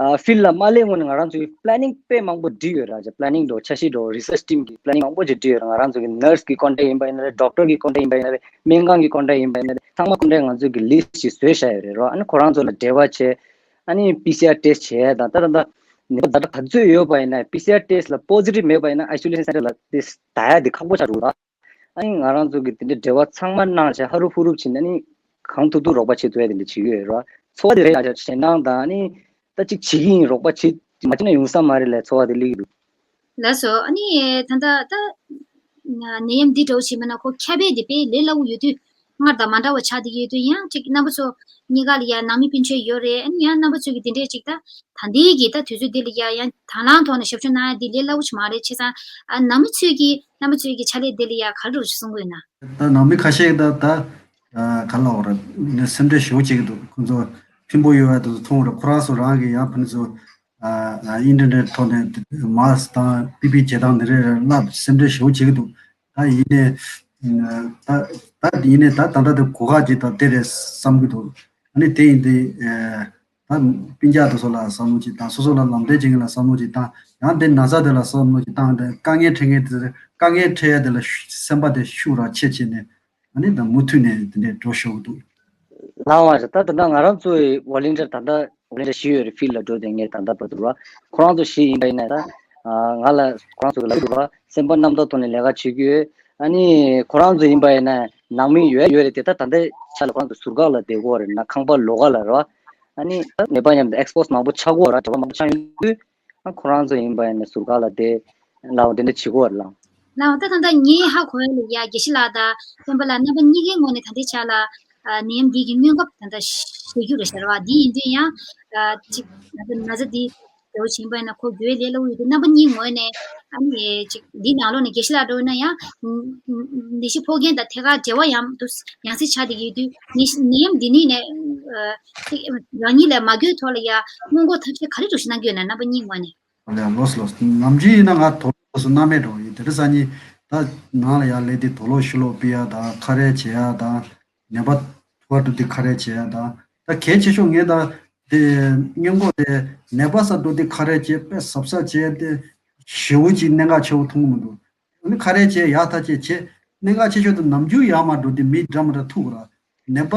ཨ་ཕིལ་ལ་མ་སླེབས་སྔོན་ནས་ང་རང་ཚོའི་པི་ལེ་ནིང་དཔེ་མང་པོ་བསྒྲིགས་ཡོད་ར། ཅིག་པི་ལེ་ནིང་འདྲ་བོ་འཆར་གཞི་འདྲ་བོ་རི་སར་ཆི་ཊིམ་གི་པི་ལེ་ནིང་མང་པོ་ཅིག་བསྒྲིགས་ཡོད་ར། ང་རང་ཚོ་གི་ནར་སི་གི་ཀོན་ཊེག་ཡིན་པ་ཡིན་ན་རེད། ཌོག་ཊར་གི་ཀོན་ཊེག་ཡིན་པ་ཡིན་ན་རེད། སྨན་ཁང་གི་ཀོན་ཊེག་ཡིན་པ་ཡིན་ན་རེད། ཚང་མ་ཀོན་ཊེག་ང་ཚོ་གི་ལིསི་ཊི་ཅིག་བཟོས་བཞག་ཡོད་རེད་ར། ཨ་ནི་ཁོ་རང་ཚོ་ལ་འབྲེལ་བ་བྱས། ཨ་ནི་པི་སི་ཨར་ཊེ་སི་ཊི་བྱས་དང་ད་ད་ད་ནད་པ་ཛ་དྲག་ག་ཚོད་ཡོད་པ་ཡིན་ན་པི་སི་ཨར་ཊེ་སི་ཊི་ལ་པོ་སི་ཊིབ་མེད་པ་ཡིན་ན་ཨའི་སོ་ལེ་ཤན་སེན་ཊར་ལ་དེ་ད་ཡ་དེ་ཁག་པོ་ཆགས་འགྲོ་གི་ར། ཨ་ནི་ང་རང་ཚོ་གི་དེ་འདྲའི་འབྲེལ་བ་ཚང་མ་གནང་བྱས་ཧ་རུབ་ཧུ་རུབ་བྱས་ནས་ཨ་ནི་གང་ཐུབ་ཐུབ་རོགས་པ་བྱེད་ཐུབ་ཡ་དེ་འདྲ་བྱེད་ཀྱི་ཡོད་ར། ཚོར་བ་དེ་རེད་ཡ། ཞེད་སྣང་དང་ཨ་ནི་ད་ཅིག་བྱེད་ཀྱི་ཡིན། རོགས་པ་བྱེད་མ་བྱེད་ན་ཡོང་ས་མ་རེད་ལབ་ཚོར་བ་དེ་སླེབས་ཀྱི་འདུག་ལགས་སོ། ཨ་ནི་ད་ལྟ་ད་ནད་ཡམས་འདི་འདྲ་བོ་ཞིག་མིན་ན་ཁོ་ཁྱབ་སྤེལ་འདི་དཔེ་ལས་སླ་པོ་ཡོད་དུས་སྔར་དང་མ་འདྲ་བ་ཆགས་བསྡད་ཀྱི་ཡོད་དུས་ཡང་ཅིག་རྣམ་པ་ཚོ་གཉིས་ཀ་ལ་ཡ་ནང་མི་སྤུན་མཆེད་ཡོད་རེད། ཨ་ནི་ཡང་རྣམ་པ་ཚོ་གི་འདི་འདྲའི་ཅིག་ད་ད་ལྟའི་གི་ད་དུས་ཚོད་འདི་ལ་ཡ་ཡང་དང་བླངས་ཐོག་ནས་ཞབས་ཞུ་གནང་ཡ་འདི་ལས་སླ་པོ་ཞིག་མ་རེད། བྱས་ཙང་ཨ་ནང་མི་ཚོས་ཀྱི་རྣམ་པ་ཚོའི་གི་ཕྱག་ལས་འདི་ལ་ཡ་ག་རེ་འདྲ་བོ་ཞིག་གསུང་གི་ཡོད་ན། ད་ནང་མི་ཁ་ཤས་ཀྱིས་ད་ད་ ག་ལ་བར་སེམས་ཁྲལ་ཞེ་པོ་བྱེད་ཀྱི་འདུག་ཁོང་ཚོ་ཕིང་པོ་ཡོད་པ་དེ་ཚོ་མཐོང་བར་ཁོ་རང་ཚོ་རང་གི་ཡང་ཕན་ཚུན་ཨིན་ཊར་ནེཊ་ཐོག་ནས་མཱ་སི་དང་པི་པི་བྱེད་སྟངས་འདི་རེ་རེ་བསླབ་སེམས་ཁྲལ་ཞེ་པོ་བྱེད་ཀྱི་འདུག་ད་ཡིན་ནས་ད་ད་ཡིན་ནས་ད་ད་ལྟ་དེ་གོ་སྐབས་ཅིག་ད་དེ་རེད་བསམ་གྱི་འདུག་ཨ་ནི་དེ་ཡིན་དུས་ད་སྤུན་ཀྱག་དེ་ཚོ་ལ་བསམ་བློ་ཅིག་བཏང་། སོ་སོ་ལ་ལམ་སྟོན་བྱེད་མཁན་ལ་བསམ་བློ་ཅིག་བཏང་། ཡང་དེ་ན་ཚ་དེ་ལ་བསམ་བློ་ཅིག་བཏང་། དེ་དཀའ་ངལ་འཕྲད་མཁན་དེ་དཀའ་ངལ་འཕྲད་ཡ་དེ་ལ་སེམས་པ་དེ་ཤུགས་ར་ཆེ་བྱས་ནས་ཨ་ནི་ད་མུ་མཐུད་ནས་དེ་འདྲས་འགྲོ་ཤོག་འདུག་ལགས་འོང་ཞེས། ད་ད་ལྟ་ང་རང་ཚོའི་ཝོ་ལན་ཊིར་ད་ལྟ་ཝོ་ལན་ཊིར་བཞི་ཡོད་རེད། ཕིལ་ལ་འགྲོ་དེ་ངས་ད་ལྟ་བར་དུ་ར་ཁོ་རང་ཚོ་བཞི་ཡིན་པ་ཡིན་ན་ད་ང་ལ་ཁོ་རང་ཚོ་གི་ལ་འགྲོ་བ་སེམས་པ་རྣམ་དག་ཐོག་ནས་ལས་ཀ་བྱེད་ཀྱི་ཡོད། ཨ་ནི་ཁོ་རང་ཚོ་ཡིན་པ་ཡིན་ན་ནང་མི་ཡོད་ཡོད་རེད་དེ། ད་ད་ལྟའི་ཆ་ལ་ཁོ་རང་ཚོ་ཟུར་བཀག་ལ་བསྡད་ཀྱི་ཡོད་རེད། ན་ཁང་པ་ལོགས་ཀ་ལ་ར། ཨ་ནི་ད་ནད་པ་མཉམ་དུ་ཨེགས་པོ་སི་མང་པོ་ཆགས་ཀྱི་ཡོད་ར། འབྲེལ་བ་མང་པོ་ཆགས་ཡོང་དུས་ཨ་ཁོ་རང་ཚོ་ཡིན་པ་ཡིན་ན་ཟུར་བཀག་ལ་བསྡད་ལ་འོ་དེ་འདྲ་བྱེད་ཀྱི་ཡོད་རེད་ལགས། ལགས་འོ། ད་ད་ལྟ་ངའི་ཧ་གོ་ཡ་ལ་ཡ་དགེ་བཤེས་ལགས་དང་སྤེན་པ་ལགས་རྣམ་པ་གཉིས་ཀའི་ངོས་ནས་ད་ལྟའི་ཆ་ལ་ཨ་ནད་ཡམས་འདི་གི་སྔོན་འགོག་ད་ལྟ་ཞུ་རྒྱུ་རེད་ཤག་ར་བ། འདི་ཡིན་དུས་ཡང་ཨ་ཅིག་ན་ཚ་ན་ཚ་འདི་དེ་འདྲ་བྱེད་པ་ཡིན་ན་ཁོ་འགོས་ལས་སླ་པོ་ཡོད་དུས་རྣམ་པ་གཉིས་ངོས་ནས་ཨ་ནི་ཅིག་འདི་ནང་ལོགས་ནས་དགེ་བཤེས་ལགས་འདྲ་བོ་ཡིན་ན་ཡང་ནད་གཞི་ཕོག་མཁན་དང་ཐད་ཀར་འབྲེལ་བ་ཡང་དུ་ཡང་སེ་ཆགས་བསྡད་ཀྱི་ཡོད་དུས་ནད་ནད་ཡམས་འདི་ནི་ནས་ཨ་ཅིག་རང་ཉིད་ལ་མ་འགོས་ཐོག་ལ་ཡ་སྔོན་འགོག་ཐབས་ཤེས་ག་རེ་འདྲ་ཞིག་གནང་གི་ཡོད་ན་རྣམ་པ་གཉིས་ངོས་ནས། ཨ་ལས་ལོས་ལོས། ནམ་རྒྱུན་ཡིན་ན་ང་དུག་ལོག་སོ་སོ་སྣང་མེད་འགྲོ་ཡིན། དེ་འདྲ་ས་ཉིན་ད་ནང་ལ་ཡར་སླེབས་དུས་དུག་ལོག་ཕྱི་ལོག་ཕུད་ཡ་དང་ཁ་རས་བྱེད་ཡ་དང་། ནད་པ་ཐུག་ག་འགྲོ་དུས་ཁ་རས་བྱེད་ཡ་དང་། ད་གལ་ཆེ་ཤོས་ངས་ད་དེ་སྔོན་འགོག་དེ་ནད་པ་སར་འགྲོ་དུས་ཁ་རས་བྱེད་དཔེ་གཟབ་གཟབ་བྱས་ཏེ་ཞེ་པོ་ཅིག་གནད་འགག་ཆེ་བོ་མཐོང་གི་མི་འདུག་ཨ་ནི་ཁ་རས་བྱས་ཡག་ཐག་ཆོད་བྱས། གནད་འགག་ཆེ་ཤོས་དེ་ནམ་རྒྱུན་ཡར་མར་འགྲོ་དུས་མི་འདྲ་མི་འདྲ་ཐུག་ར། ནད་པ་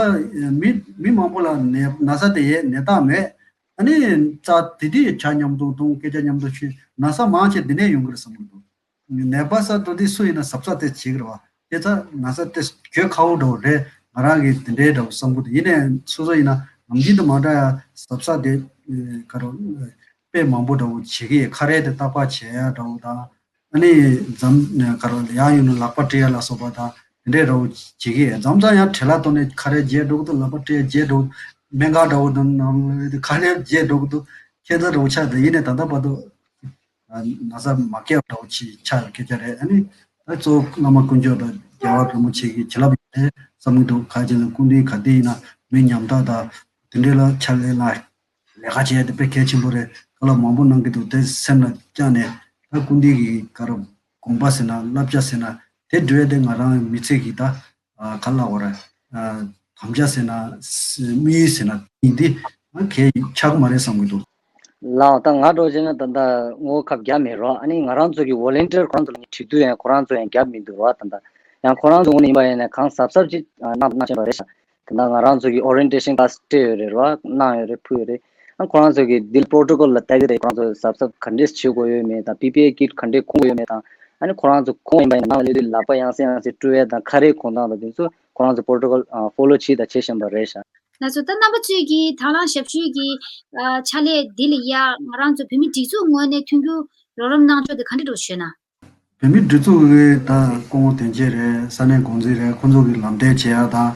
མི་མི་མང་པོ་ལ་ནད་ན་ཚ་དེ་ཡས་ནད་རྟགས་མེད། ཨ་ནི་རྩ་དེ་དུས་ཇ་མཉམ་དུ་འཐུང་། སྐད་ཆ་མཉམ་དུ་བཤད། ན་ཚ་མང་ཆེ་འདི་ནས་ཡོང་གི་རེད་བསམ་གྱི་འདུག་ནད་པ་སར་འགྲོ་དུས་སུ་ཡིན་ན་གཟབ་གཟབ་དེ་བྱེད་ཀྱི་རེད་བ། དེ་ཚ་ན་ཚ་དེ་གྱོད་ཁ་བོ་འདྲ་བོ་རེད། ང་རང་གིས་དེ་འདྲའི་འདྲ་བོ་བསམ་གྱི་འདུག་ཡིན་ནའི་སོ་སོ་ཡིན་ན་ནམ་རྒྱུན་དང་མ་འདྲ་ཡ་གཟབ་གཟབ་དེ་ག་རེ་དཔེ་མང་པོ་འདྲ་བོ་བྱེད་ཀྱི་ཡོད། ཁ་རས་དེ་ཏག་ཏག་བྱེད་ཡ་འདྲ་བོ་དང་། ཨ་ནི་འཛམ་ག་རེ་ཡང་ཡིན་ན་ལག་པ་བཀྲུ་ཡ་ལ་སོགས་པ་དང་དེ་འདྲའི་འདྲ་བོ་བྱེད་ཀྱི་ཡོད། མཚམས་མཚམས་ཡང་བྲེལ་བ་ཐོག་ནས་ཁ་རས་བརྗེད་འགྲོ་གི་འདུག་ལག་པ་བཀྲུ་ཡ་བརྗེད་འགྲོ། སྨན་ཁང་འདྲ་བོ་དང་ནང་ཁ་རས་བརྗེད་འགྲོ་གི་འདུག་ཁྱད་མཚར་འདྲ་བོ་ཆགས་འདུག་ཡིན་ནའི་ད་ལྟ་བར་དུ་ན་ཚ་མ་སྐྱེས་པ་འདྲ་བོ་ཅིག་ཆགས་ཡོད་སྐད་ཆ་རེད། ཨ་ནི་ད་གཙོ་བོ་བླ་མ་དཀོན་མཆོག་དང་རྒྱལ་བ་བལ་མོ་ཆེ་གི་བྱིན་རླབས་ཡིན་བསམ་གྱི་འདུག་ག་ཅི་ན་སྐུ་མདུན་ག་དུས་ཡིན་ན་མི་ཉམ་ཐག་དང་དེ་འདྲའི་ལ་ཕྱག་ལས་གནང་། ལས་ཀ་བྱས་ཏེ་དཔེ་གལ་ཆེན་པོ་རེད། བཀའ་སློབ་མང་པོ་གནང་གི་འདུག་དེ་སེམས་ལ་བཅངས་ནས་ད་སྐུ་མདུན་གྱི་ག་རེ་དགོངས་པ་ཟེར་ན་བསླབ་བྱ་ཟེར་ན་དེ་འགྲོ་ཡ་དེ་ང་རང་མི་ཚེ་གི་ད་ག་ལབ་དགོས་རེད། དམ་བཅའ་ཟེར་ན་དམིགས་ཡུལ་ཟེར་ན་ཡིན་དེ་གལ་ཆགས་མ་རེད་བསམ་གྱི་འདུག་ལགས་ད་ང་འདྲ་བོ་བྱས་ན་ད་ལྟ་ངོ་ཁབ་བརྒྱབ་མེད་རོགས། ཨ་ནི་ང་རང་ཚོ་གི་ཝོ་ལན་ཊིར་ཁོ་རང་ཚོ་ལ་ངས་དྲི་དུས་ཡང་ཁོ་རང་ཚོ་ཡང་བརྒྱབ་མི་འདུག་རོགས། ད་ལྟ་ཡང་ཁོ་རང་ཚོ་ངོས་ནས་ཡིན་པ་ཡིན་ན་གང་གཟབ་གཟབ་ཅིག་གནང་གནང་བཞིན་པ་རེད་ཤག་ད་ལྟ་ང་རང་ཚོ་གི་ཨོ་རི་ཡེན་ཊེ་ཤན་ཀ་ལཱས་སྤྲད་ཡོད་རེད་རོགས། གནང་ཡོད་རེད། ཕུལ་ཡོད་རེད། ཨ་ཁོ་རང་ཚོ་གི་འདི་པོ་རོ་ཊོ་ཀོལ་ལ་ལྟ་གི་རེད། ཁོ་རང་ཚོ་གཟབ་གཟབ་ག་འདྲས་བྱེད་དགོས་ཡོད་མེད་དང་པི་པི་ཨེ་ཀིཊ་ག་འདྲས་ཁུར་དགོས་ཡོད་མེད་དང་། ཨ་ནི་ཁོ་རང་ཚོ་ཁོང་ཡིན་པ་ཡིན་ན་ནང་ལ་སླེབས་དུས་ལག་པ་ཡང་སེ་ཡང་སེ་བཀྲུ་ཡས་དང་ཁ་རས་གོན་སྟངས་དང་དེ་ཚོ་ཁོ་རང་ཚོ་པོ་རོ་ཊོ་ཀོལ་ཨ་ཕོ་ལོ་བྱས་དང་བྱེད་བཞིན་པ་རེད་ཤག་ལགས་སོ། ད་རྣམ་པ་ཚོས་ཀྱི་དང་བླངས་ཞབས་ཞུའི་གི་ཨ་ཕྱག་ལས་འདི་ལ་ཡ་ང་རང་ཚོ་བོད་མི་སྒྲིག་འཛུགས་ངོས་ནས་མཐུན་འགྱུར་རོགས་རམ་གནང་ཕྱོགས་དེ་ག་འདྲ་འདྲ་བོ་ཞུས་ན། བོད་མི་སྒྲིག་འཛུགས་ཀྱི་ད་སྐུ་ངོ་དོན་གཅོད་རེད། ས་གནས་འགོ་འཛིན་རེད། ཁོང་ཚོ་གི་ལམ་སྟོན་བྱེད་ཡ་དང་།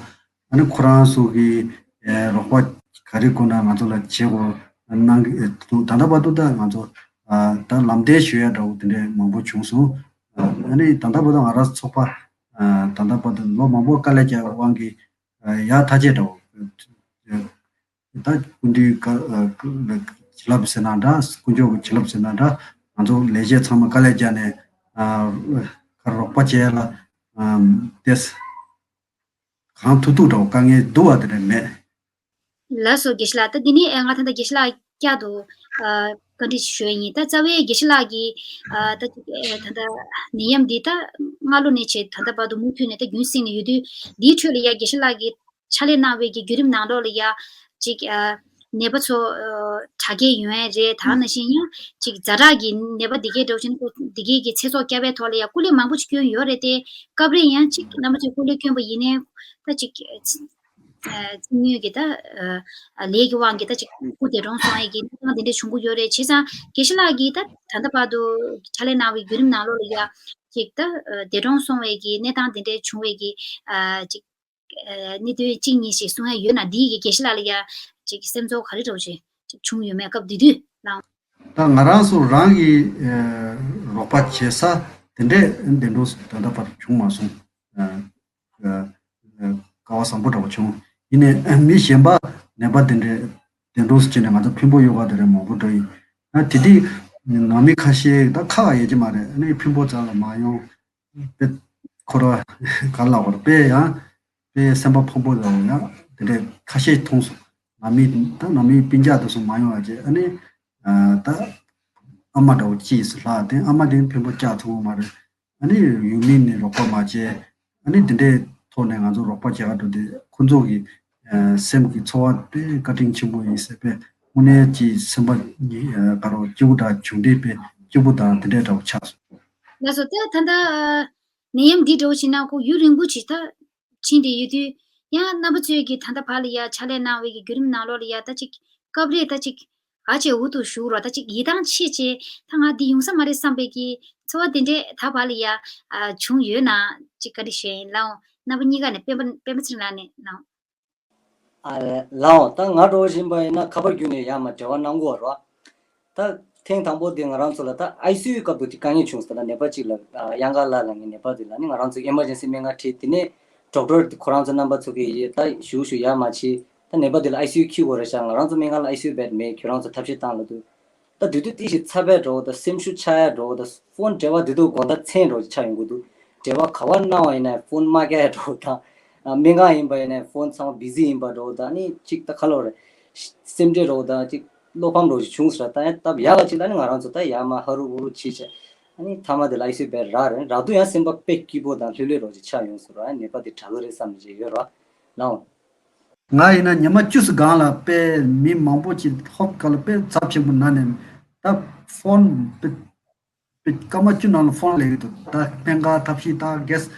ཨ་ནི་ཁོ་རང་ཚོ་གི་ཨེ་རོགས་པ་ག་རེ་དགོས་ན་ང་ཚོ་ལ་བྱེད་དགོས་གནང་གི་འདུག་ད་ལྟ་བར་དུ་ད་ང་ཚོ་ཨ་ད་ལམ་སྟོན་ཞུ་ཡ་འདྲ་བོ་དེ་འདྲས་མང་པོ་བྱུང་སོང་། ཨ་ནི་ད་ལྟ་བར་དུ་ང་རང་ཚོགས་པ་ཨ་ད་ལྟ་བར་དུ་ལོ་མང་པོ་དཀའ་ལས་བརྒྱབ་པའི་དབང་གིས་ཨ་ཡག་ཐག་ཆོད་འདྲ་བོ། ད་སྐུ་མདུན་བཀའ་ཨ་བྱིན་རླབས་ཟེར་ན་འདྲ། དཀོན་མཆོག་གི་བྱིན་རླབས་ཟེར་ན་འདྲ། ང་ཚོ་ལས་བྱེད་ཚང་མ་དཀའ་ལས་བརྒྱབ་ནས་ཨ་རོགས་པ་བྱེད་ཡ་ལ་ཨ་ཏེས་གང་ཐུབ་ཐུབ་འདྲ་བོ། དཀའ་ངལ་སྡུག་པ་དེ་འདྲ་མེད། ལགས་སོ་དགེ་བཤེས་ལགས། ད་འདི་ནས་ཨེ་ང་ད་ལྟ་དགེ་བཤེས་ལགས་བསྐྱར་དུ་ཨ་བཀའ་འདྲི་ཞུ་ཡ་ཡིན། ད་རྩ་བའི་དགེ་བཤེས་ལགས་ཀྱིས་ཨ་ད་ཅིག་ཨེ་ད་ལྟ་ནད་ཡམས་འདི་ད་སྔ་ལོ་ནས་བྱས་ད་ལྟ་བར་དུ་མུ་མཐུད་ནས་ད་རྒྱུན་བསྲིངས་ནས་ཡོད་དུས་འདིའི་ཁྲོད་ལ་ཡ་དགེ་བཤེས་ལགས་ཀྱིས་ཕྱག་ལས་གནང་བའི་གི་བརྒྱུད་རིམ་ནང་ལོགས་ལ་ཡ་ཅིག་ཨ་ནད་པ་ཚོ་ཨ་དྲག་སྐྱེད་ཡོང་ཡ་རེད། ད་ནང་བཞིན་ཡང་ཅིག་ཛ་དྲག་གི་ནད་པ་འདི་གའི་འདྲ་བོ་ཅིག་འདི་གའི་གི་ཚེ་སྲོག་བསྐྱབ་པའི་ཐོག་ལ་ཡ་སྐུ་ལས་མང་པོ་ཅིག་བསྐྱོན་ཡོད་རེད་དེ། སྐབས་རེ་ཡང་ཅིག་རྣམ་པ་ཚོས་སྐུ་ལས་བསྐྱོན་པ་ཡིན་ནའི་ད་ཅིག་ཨ་རྩིས་དངུལ་གྱི་ད་ཨ་ལས་ཀྱི་དབང་གིས་ད་ཅིག་སྐུ་འདས་གྲོངས་སོང་ཡས་ཀྱི་གནས་སྟངས་དེ་འདྲ་བྱུང་གི་ཡོད་རེད། བྱས་ཙང་དགེ་བཤེས་ལགས་ཀྱིས་ད་ད་ལྟ་བར་དུ་ཕྱག་ལས་གནང་བའི་བརྒྱུད་རིམ་ནང་ལོགས་ལ་ཡ་ཅིག་ད་ཨ་འདས་གྲོངས་སོང་བའི་གི་གནས་སྟངས་དེ་འདྲ་བྱུང་བའི་གི་ཨ་ཅིག་ཨ་གནད་དོན་གཅིག་གཉིས་ཤིག་གསུང་ཡ་ཡོད་ན། འདི་གི་དགེ་བཤེས་ལགས་ལ་ཡ་ཅིག་སེམས་ཚོར་ག་རེ་འདྲ་བོ་ཅིག་ཅིག་བྱུང་ཡོད་མེད་སྐབས་དེ་དུས་ལ། ད་ང་རང་ཚོ་རང་གི་ཨ་རོགས་པ་བྱེད་ས་དེ་འདྲས་འདས་གྲོངས་ད་ལྟ་བར་བྱུང་མ་སོང་། ཨ་ཨ་ སྐལ་བ་བཟང་པོ་འདྲ་བོ་བྱུང་། ཡིན་ནའི་མི་གཞན་པ་ནད་པ་དེ་འདྲའི་དེ་འདྲ་བྱས་ནས་ང་ཚོ་ཕུང་པོ་གཡོ་ག་དེ་འདྲ་མང་པོ་འགྲོ་ཡིན། ཨ་དེ་དུས་ནང་མི་ཁ་ཤས་ད་ཁག་ཡོད་ཀྱི་མ་རེད། ཨ་ནི་ཕུང་པོ་རྩ་ལ་མ་ཡོང་། དཔེ་ཁོ་ར་ག་ལ་བར་དཔེ་ཡང་དཔེ་སེམས་པ་ཕམ་པོ་ཡང་ཡང་དེ་འདྲའི་ཁ་ཤས་མཐོང་སོང་། ནང་མི་ད་ནང་མི་སྤུན་ཀྱག་དེ་ཚོ་མ་ཡོང་བ་བྱས། ཨ་ནི་ད་ཨ་མ་འདྲ་བོ་གཅིག་སུ་ལྷག་དེ་ཨ་མ་དེ་ཕུང་པོ་བཀྱག་ཐུབ་ཀྱི་མ་རེད། ཨ་ནི་ཡུལ་མི་ནས་རོགས་པ་མ་བྱས། ཨ་ནི་དེ་འདྲའི་ཐོག་ནས་ང་ཚོ་རོགས་པ་བྱེད་ག་འགྲོ་དུས་ཁོ་ཚོ་གི་སེམས་ཀྱི་ཚོར་བ་དཔེ་བཀའ་དྲིན་ཆེན་པོ་ཡིན་ཟེར། དཔེ་དངོས་གནས་ཀྱི་སེམས་པ་ག་རེ་སྐྱིད་པོ་དང་བྱུང་འདྲིས་དཔེ་སྐྱིད་པོ་དང་དེ་འདྲའི་འདྲ་བོ་ཆགས་སོང་། ལགས་སོ། ད་ད་ལྟ་ནད་ཡམས་འདི་འདྲ་བོ་ཞིག་ན་ཁོ་ཡུན་རིང་པོ་ཞིག་ད་ཕྱིན་བསྡད་ཡོད་དུས། ཡང་རྣམ་པ་ཚོས་ཀྱི་ད་ལྟ་བར་ལ་ཡ་ཕྱག་ལས་གནང་བའི་གི་བརྒྱུད་རིམ་ནང་ལོགས་ལ་ཡ་ད་ཅིག་སྐབས་རེ་ད་ཅིག་ཨ་ཅེ་འུ་ཐུག་ཞུགས་རོགས། ད་ཅིག་ཡིད་ཐང་ཆད་ཅེས་ད་ང་འདི་ཡོང་ས་མ་རེད་བསམ་པའི་གི་ཚོར་བ་དེ་འདྲས་ད་བར་ལ་ཡ་ཨ་བྱུང་ཡོད་ན་ཅིག་བཀའ་འདྲི་ཞུ་ཡིན། ལགས་འོང་། རྣམ་པ་གཉིས་ཀ་ནས་སྤེན་པ་སྤེན་པ་ཚེ་རིང་ལགས་ནས་གནང་། ཨ་ལགས་འོང་། ད་ང་འདྲ་བོ་ཡིན་པ་ཡིན་ན་ཁ་པར་བརྒྱུད་ནས་ཡར་མར་འབྲེལ་བ་གནང་གི་ཡོད་རེད་བ། ད་ཐེངས་དང་པོ་དེ་ང་རང་ཚོ་ལ་ད་ཨའི་སི་ཡུ་སྐབས་དུ་དེ་དཀའ་ངལ་བྱུང་སོང་། ད་ནད་པ་གཅིག་ལ་ཨ་གཡང་དཀར་ལ་ལ་ངའི་ནད་པ་དེ་ལ་ནི་ང་རང་ཚོ་ཨེ་མར་ཇེན་སི་སྨན་ཁང་ཁྲིད། དེ་ནས་ཌོག་ཊར་དེ་ཁོ་རང་ཚོ་རྣམ་པ་ཚོ་གིས་ཡེ་ད་ཞུ་ཞུ་ཡར་མར་བྱེད། ད་ནད་པ་དེ་ལ་ཨའི་སི་ཡུ་འཁྱེར་དགོས་རེད་ཤག་ང་རང་ཚོ་སྨན་ཁང་ལ་ཨའི་སི་ཡུ་བེཌ་མེད། ཁྱོད་རང་ཚོ་ཐབས་ཤེས་བཏང་ལབ་དུས། ད་དུས་དུས་དེ་ཞིག་ཚ་བས་འགྲོ་དང་སེམས་ཤུགས་ཆག་ཡ་འགྲོ་དང་། ཕོན་འབྲེལ་བ་དེ་དུས་དགོང་དག་མཚན་འགྲོ་ཆགས་ཡོང་གི་འདུག་འབྲེལ་བ་ག་བ་གནང་བ་ཡིན་ན་ཕོན་མ་རྒྱག་ཡ་འགྲོ་དང་། ཨ་སྨན་ཁང་ཡིན་པ་ཡིན་ན་ཕོན་ཚང་མ་བི་ཟི་ཡིན་པ་འགྲོ་དང་། ཨ་ནི་གཅིག་ད་ག་ལོ་རེད། སེམས་ཁྲལ་འགྲོ་དང་གཅིག་བློ་ཕམ་འགྲོ་ཞིག་བྱུང་ཟེར། ད་ཡང་སྟབས་ཡག་ག་ཅིག་ལ་ནི་ང་རང་ཚོ་ད་ཡར་མར་ཧ་རུ་བུ་རུ་བྱས་བྱས། ཨ་ནི་མཐའ་མ་དེ་ལ་ཨའི་སི་ཡུ་བེཌ་རག་རེད། རག་དུས་ཡང་སེམས་པ་དཔེ་སྐྱིད་པོ་དང་ལྷོད་ལྷོད་འགྲོ་ཞིག་ཆགས་ཡོང་ཟེར་རོ། ཨ་ནི་ནད་པ་དེ་དྲག་གི་རེད་བསམ་ནས་བྱས་ཡོད་རོ། ལགས་འོང་། ང་ཡིན་ན་ཉི་མ་བཅུ་ཙམ་སྒང་ལ་དཔེ་མི་མང་པོ་ཅིག་ཧོབ་སྒང་ལ་དཔེ་ཚབས་ཆེན་པོ་ན་ནས་ད་ཕོན་དཔེ་དཔེ་སྐར་མ་བཅུ་ནང་ལ་ཕོན་སླེབས་ཀྱི་འདུག་ད་སྨན་ཁང་ཐབས་ཤེས་བཏང་། གེ་སི་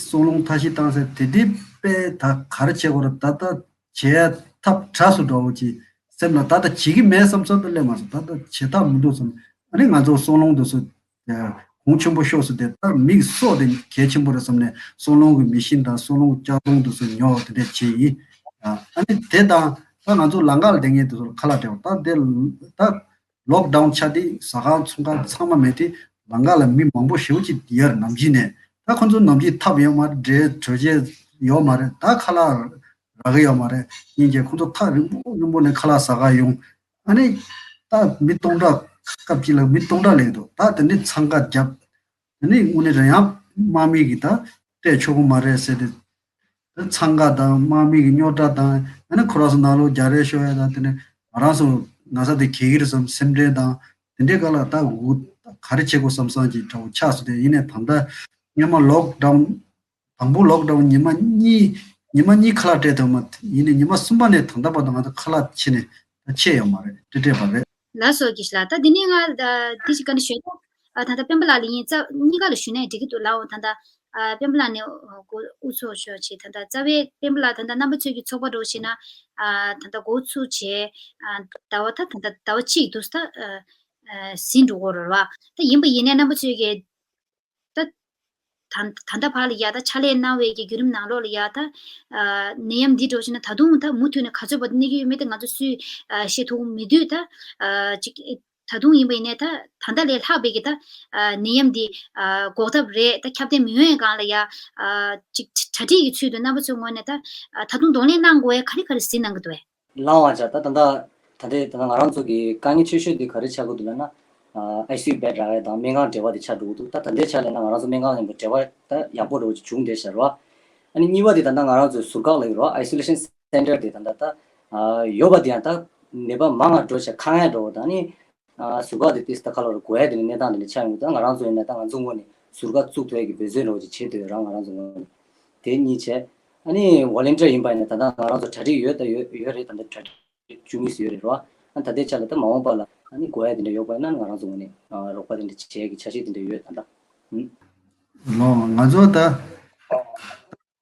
སྲང་ལམ་ཐབས་ཤེས་བཏང་ཟེར། དེ་དུས་དཔེ་ད་ག་རེ་བྱེད་དགོས་རེད། ད་ལྟ་བྱེད་ཐབས་བྲལ་སོང་འདྲ་བོ་ཅིག་སེམས་ལ་ད་ལྟ་བྱེད་ཀྱི་མེད་བསམ་བསམ་དུ་སླེབས་མ་སོང་། ད་ལྟ་བྱེད་ཐབས་མི་འདུག་བསམ། ཨ་ནི་ང་ཚོ་སྲང་ལམ་དུ་སུ་གོང་ཆེན་པོ་ཤོག་སུ་དེ་ལྟར་མིག་སོགས་དེ་གལ་ཆེན་པོ་རེད་བསམ་ནས་སྲང་ལམ་གྱི་མི་ཤིན་དང་སྲང་ལམ་ལྕགས་སྡོང་དེ་ཚོ་ཉོ་དེ་འདྲས་བྱས་ཡིན། ཨ་ནི་དེ་དང་ད་ང་ཚོ་ལམ་ཁ་ལ་བསྡད་མཁན་དེ་ཚོ་ལ་ཁ་ལག་སྤྲད་པ། ད་དེ་ད་ལོག་ཌའུན་ཆགས་དུས་ཟ་ཁང་ཚོང་ཁང་ཚང་མ་མེད་དུས་ལམ་ཁ་ལ་མི་མང་པོ་ཞེ་པོ་ཅིག་ཡོད་རེད། ནམ་རྒྱུན་ནས་ད་ཁོ་ཚོ་ནམ་རྒྱུན་ཐབ་ཡོད་མ་རེད། འདྲེ་གྲོད་ཆས་ཡོད་མ་རེད། ད་ཁ་ལག་རག་གི་ཡོད་མ་རེད། སྙིང་རྗེ་ཁོ་ཚོ་ཐག་རིང་པོ་རིང་པོ་ནས་ཁ་ལག་ཟ་ག་ཡོང་། ཨ་ནི་ད་མི་སྟོང་ཕྲག་སྐབས་གཅིག་ལ་མི་སྟོང་ཕྲག་སླེབས་འདུག་ད་དེ་ནས་འཚང་ཁ་བརྒྱབ། དེ་ནས་དངོས་གནས་རང་ཡང་དམག་མི་གིས་ད་སྤྲད་ཆོག་གི་མ་རེད་ཟེར་ཏེ། ད་འཚང་ཁ་དང་དམག་མི་གི་རྙོག་དྲ་དང་། ཨ་ནི་ཁོ་རང་ཚོ་ནང་ལོགས་རྒྱག་རེས་ཤོར་ཡ་དང་། དེ་ནས་ང་རང་ཚོ་ན་ཚ་དེ་གས་ཀྱི་རེད་བསམ། སེམས་ཁྲལ་དང་དེ་འདྲའི་སྒང་ལ་ད་འུ་ག་རེ་བྱེད་དགོས་བསམ་བསམ་གྱི་འདྲ་བོ་ཆགས་སོང་སྟེ། ཡིན་ནའི་ད་ལྟ་སྔོན་མ་ལོག་ཌའུན་དང་པོ་ལོག་ཌའུན་ཉི་མ་གཉིས་ཉི་མ་གཉིས་ཁ་ལག་སྤྲད་ཐུབ་མ། ཡིན་ནའི་ཉི་མ་གསུམ་པ་ནས་ད་ལྟ་བར་དུ་ང་ཚོ་ཁ་ལག་ཕྱིན་ནས་ད་ཆད་ཡོད་མ་རེད། སྤྲད་སྤྲད་པ་རེད། ལགས་སོ་དགེ་བཤེས་ལགས། ད་འདི་ནས་ང་ད་འདི་ཞིག་བཀའ་འདྲི་ཞུ་ཡ། ཨ་ད་ལྟ་སྤེན་པ་ལགས་ལ་ཡིན། རྩ་གཉིས་ཀ་ལ་ཞུས་ན་འགྲིག་གི་འདུག་ལགས་འོང་། ད་ལྟ་ཨ་སྤེན་པ་ལགས་ནས་འགོ་དབུ་ཚུགས་ཞུ་བྱས། ད་ལྟ་རྩ་བའི་སྤེན་པ་ལགས་ད་ལྟ་རྣམ་པ་ཚོས་ཀྱི་ཚོགས་པ་འགྲོ་བྱས་ན། ཨ་ད་ལྟ་འགོ་ཚུགས་བྱས། ཨ་ཟླ་བ་ད་ད་ལྟ་ཟླ་བ་གཅིག་འདུག་ད་ཨ་ཟིན་འགྲོ་གི་རེད་བ། ད་ཡིན་པ་ཡིན་ནའི་རྣམ་པ་ཚོས་ཀྱི་ད་ད་ད་ལྟ་བར་ལ་ཡ་ད་ཕྱག་ལས་གནང་བའི་གི་བརྒྱུད་རིམ་ནང་ལོགས་ལ་ཡ་ད་ཨ་ནད་ཡམས་འདི་འགྲོ་བྱས་ན་ད་དུང་ད་མུ་མཐུད་ནས་ག་ཚོད་བར་དུ་གནས་ཀྱི་ཡོད་མེད་དེ་ང་ཚོ་སུས་ཨ་ཤེས་ཐུབ་མི་འདུག་ད་ཨ་ཅིག་ད་དུང་ཡིན་པ་ཡིན་ནའི་ད་ད་ལྟ་ལས་ལྷག་པའི་གི་ད་ཨ་ནད་ཡམས་འདི་ཨ་འགོག་ཐབས་རེད། ད་ཁྱབ་གདལ་མི་ཡོང་ཡ་སྒང་ལ་ཡ་ཨ་ཅིག་གྲ་སྒྲིག་གི་ཚུལ་དུ་རྣམ་པ་ཚོའི་ངོས་ནས་ད་ཨ་ད་དུང་གདོང་ལེན་གནང་དགོས་ཡ་ག་རེ་ག་རེ་གཟིགས་གནང་གི་འདུག་བས། ལགས་འོང་། ཨ་ཅག་ད་ད་ལྟ་ད་ལྟའི་ད་ལྟ་ང་རང་ཚོ་གི་དཀའ་ངལ་ཆེ་ཤོས་འདི་ག་རེ་ཆགས་ཀྱི་འདུག་ལབ་ན། ཨ་ཨའི་སི་ཡུ་བེཌ་རག་ཡ་དང་སྨན་ཁང་འབྲེལ་བ་དེ་ཆགས་འགྲོ་གི་འདུག་ད་ད་ལྟའི་ཆ་ལབ་ན་ང་རང་ཚོ་སྨན་ཁང་ནས་འབྲེལ་བ་ད་ཡག་པོ་འདྲ་བོ་ཅིག་བྱུང་བསྡད་ཤག་རེད་བ། ཨ་ནི་གཉིས་པ་དེ་ད་ལྟ་ང་རང་ཚོའི་ཟུར་བཀག་ལབ་ཀྱི་རེད་བ། ཨའི་སོ་ལེ་ཤན་སེན་ཊར་དེ་ད་ལྟ་ད་ཨ་ཡོད་པ་དེ་ཡང་ད་ནད་པ་མང་ང་འགྲོ་ཤག་ཁེངས་ཡ་འདྲ་བོ་དང་། ཨ་ནི་ཨ་ཟུར་བཀག་དེ་ཏིས་ད་ཁ་ལོ་རུ་དགོས་ཡ་དེ་ནི་གནས་སྟངས་དེ་འདྲ་ཆགས་ཡོང་གི་འདུག་ད་ང་རང་ཚོ་ཡིན་ན་ད་ང་ཚོ་ངོས་ནས་ཟུར་བཀག་བཙུགས་ཐུབ་ཡ་གི་འབད་བརྩོན་འདྲ་བོ་ཅིག་བྱེད་འདོད་ཡོད་ར། ང་རང་ཚོ་ངོས་ནས། དེ་གཉིས་བྱས། ཨ་ནི་ཝོ་ལན་ཊི་ཡར་ཡིན་པ་ཡིན་ན་ད་ལྟ་ང་རང་ཚོ་གྲ་སྒྲིག་ཡོད་ད་ཡོད་ཡོད་རེད། ད་ལྟ་གྲ་སྒྲིག་བཅུ་གཉིས་ཡོད་རེད་རོ། ཨ་ད་ལྟའི་ཆ་ལ་ད་མ་འོངས་པ་ལ་ཨ་ནི་དགོས་ཡ་དེ་འདྲ་ཡོད་པ་ཡིན་ན་ང་རང་ཚོ་ངོས་ནས་ཨ་རོགས་པ་དེ་འདྲ་བྱེད་ཡ་གི་འཆར་གཞི་དེ་འདྲ་ཡོད་ད་ལྟ། ཨུམ། ལོ་ང་ཚོ་ད་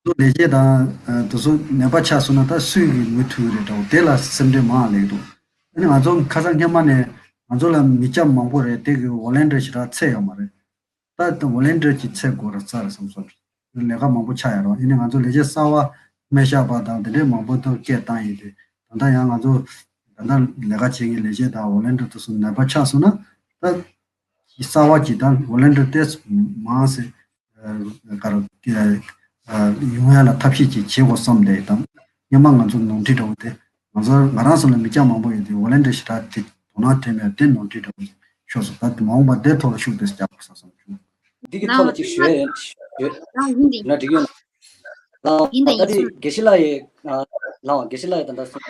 ལས་བྱེད་དང་དེ་ཚོ་ནད་པ་ཆགས་སོང་ན་ད་སུས་ཀྱིས་མུ་མཐུད་རེད་འདྲ་བོ་དེ་ལ་སེམས་ཁྲལ་མང་ལེགས་འདུག་ཨ་ནི་ང་ཚོ་ཁ་སང་སྔོན་མ་ནས་ང་ཚོ་ལ་མི་སྐྱ་མང་པོ་རེད། དེ་གི་ཝོ་ལན་ཊི་ཡར་ཞེ་དྲག་ཚད་ཡོད་མ་རེད། ད་ལྟ་ཝོ་ལན་ཊི་ཡར་གྱི་ཚད་འགོར་ར་ཚར་རེད་བསམ་སོང་། ལས་ཀ་མང་པོ་ཆགས་ཡོད་རེད། ཡིན་ནའི་ང་ཚོ་ལས་བྱེད་གསར་བ་སྨན་ཞབས་པ་དང་དེ་འདྲའི་མང་པོ་ཐོག་སྐད་བཏང་ཡིན་ཏེ། ད་ལྟ་ཡང་ང་ཚོ་ད་ལྟ་ལས་ཀ་བྱེད་མཁན་ལས་བྱེད་དང་ཝོ་ལན་ཊི་ཡར་དེ་ཚོ་ནད་པ་ཆགས་སོང་ན་ད་གསར་བ་གྱིས་ད་ཝོ་ལན་ཊི་ཡར་ཏོག་ཙམ་མང་ཙམ་ག་རེ་གསར་ ཡོང་ཡ་ལ་ཐབས་ཤེས་ཅིག་བྱེད་དགོས་བསམ་དེ་དང་། སྔོན་མ་ང་ཚོ་ནོར་འཁྲུལ་འདྲ་བོ་དེ་ང་ཚོ་ང་རང་ཚོ་ལ་མི་སྐྱ་མང་པོ་ཡོད་དེ་ཝོ་ལན་ཊི་ཡར་ཞེ་དྲག་དེ་དོ་སྣང་སྤྲད་མེད་དེ་ནོར་འཁྲུལ་འདྲ་བོ་ཤོར་སོང་། ད་དེ་མ་འོངས་པ་དེ་ཐོག་ལ་ཤུགས་དེ་རྒྱག་དགོས་བསམ་བྱུང་། འདི་གི་ཐོག་ལ་ཅིག་ཞུ་ཡ་ཡོད། ཞུ་ཡ་ཡིན་དེ་ན་འགྲིག་ཡོད་ན། ལའོ། ཡིན་དེ་ད་ཡིན་དེ་སོང་། དགེ་བཤེས་ལགས་ཡི་ལའོ་དགེ་བཤེས་ལགས་ཡི་ད་ལྟ་སོང་།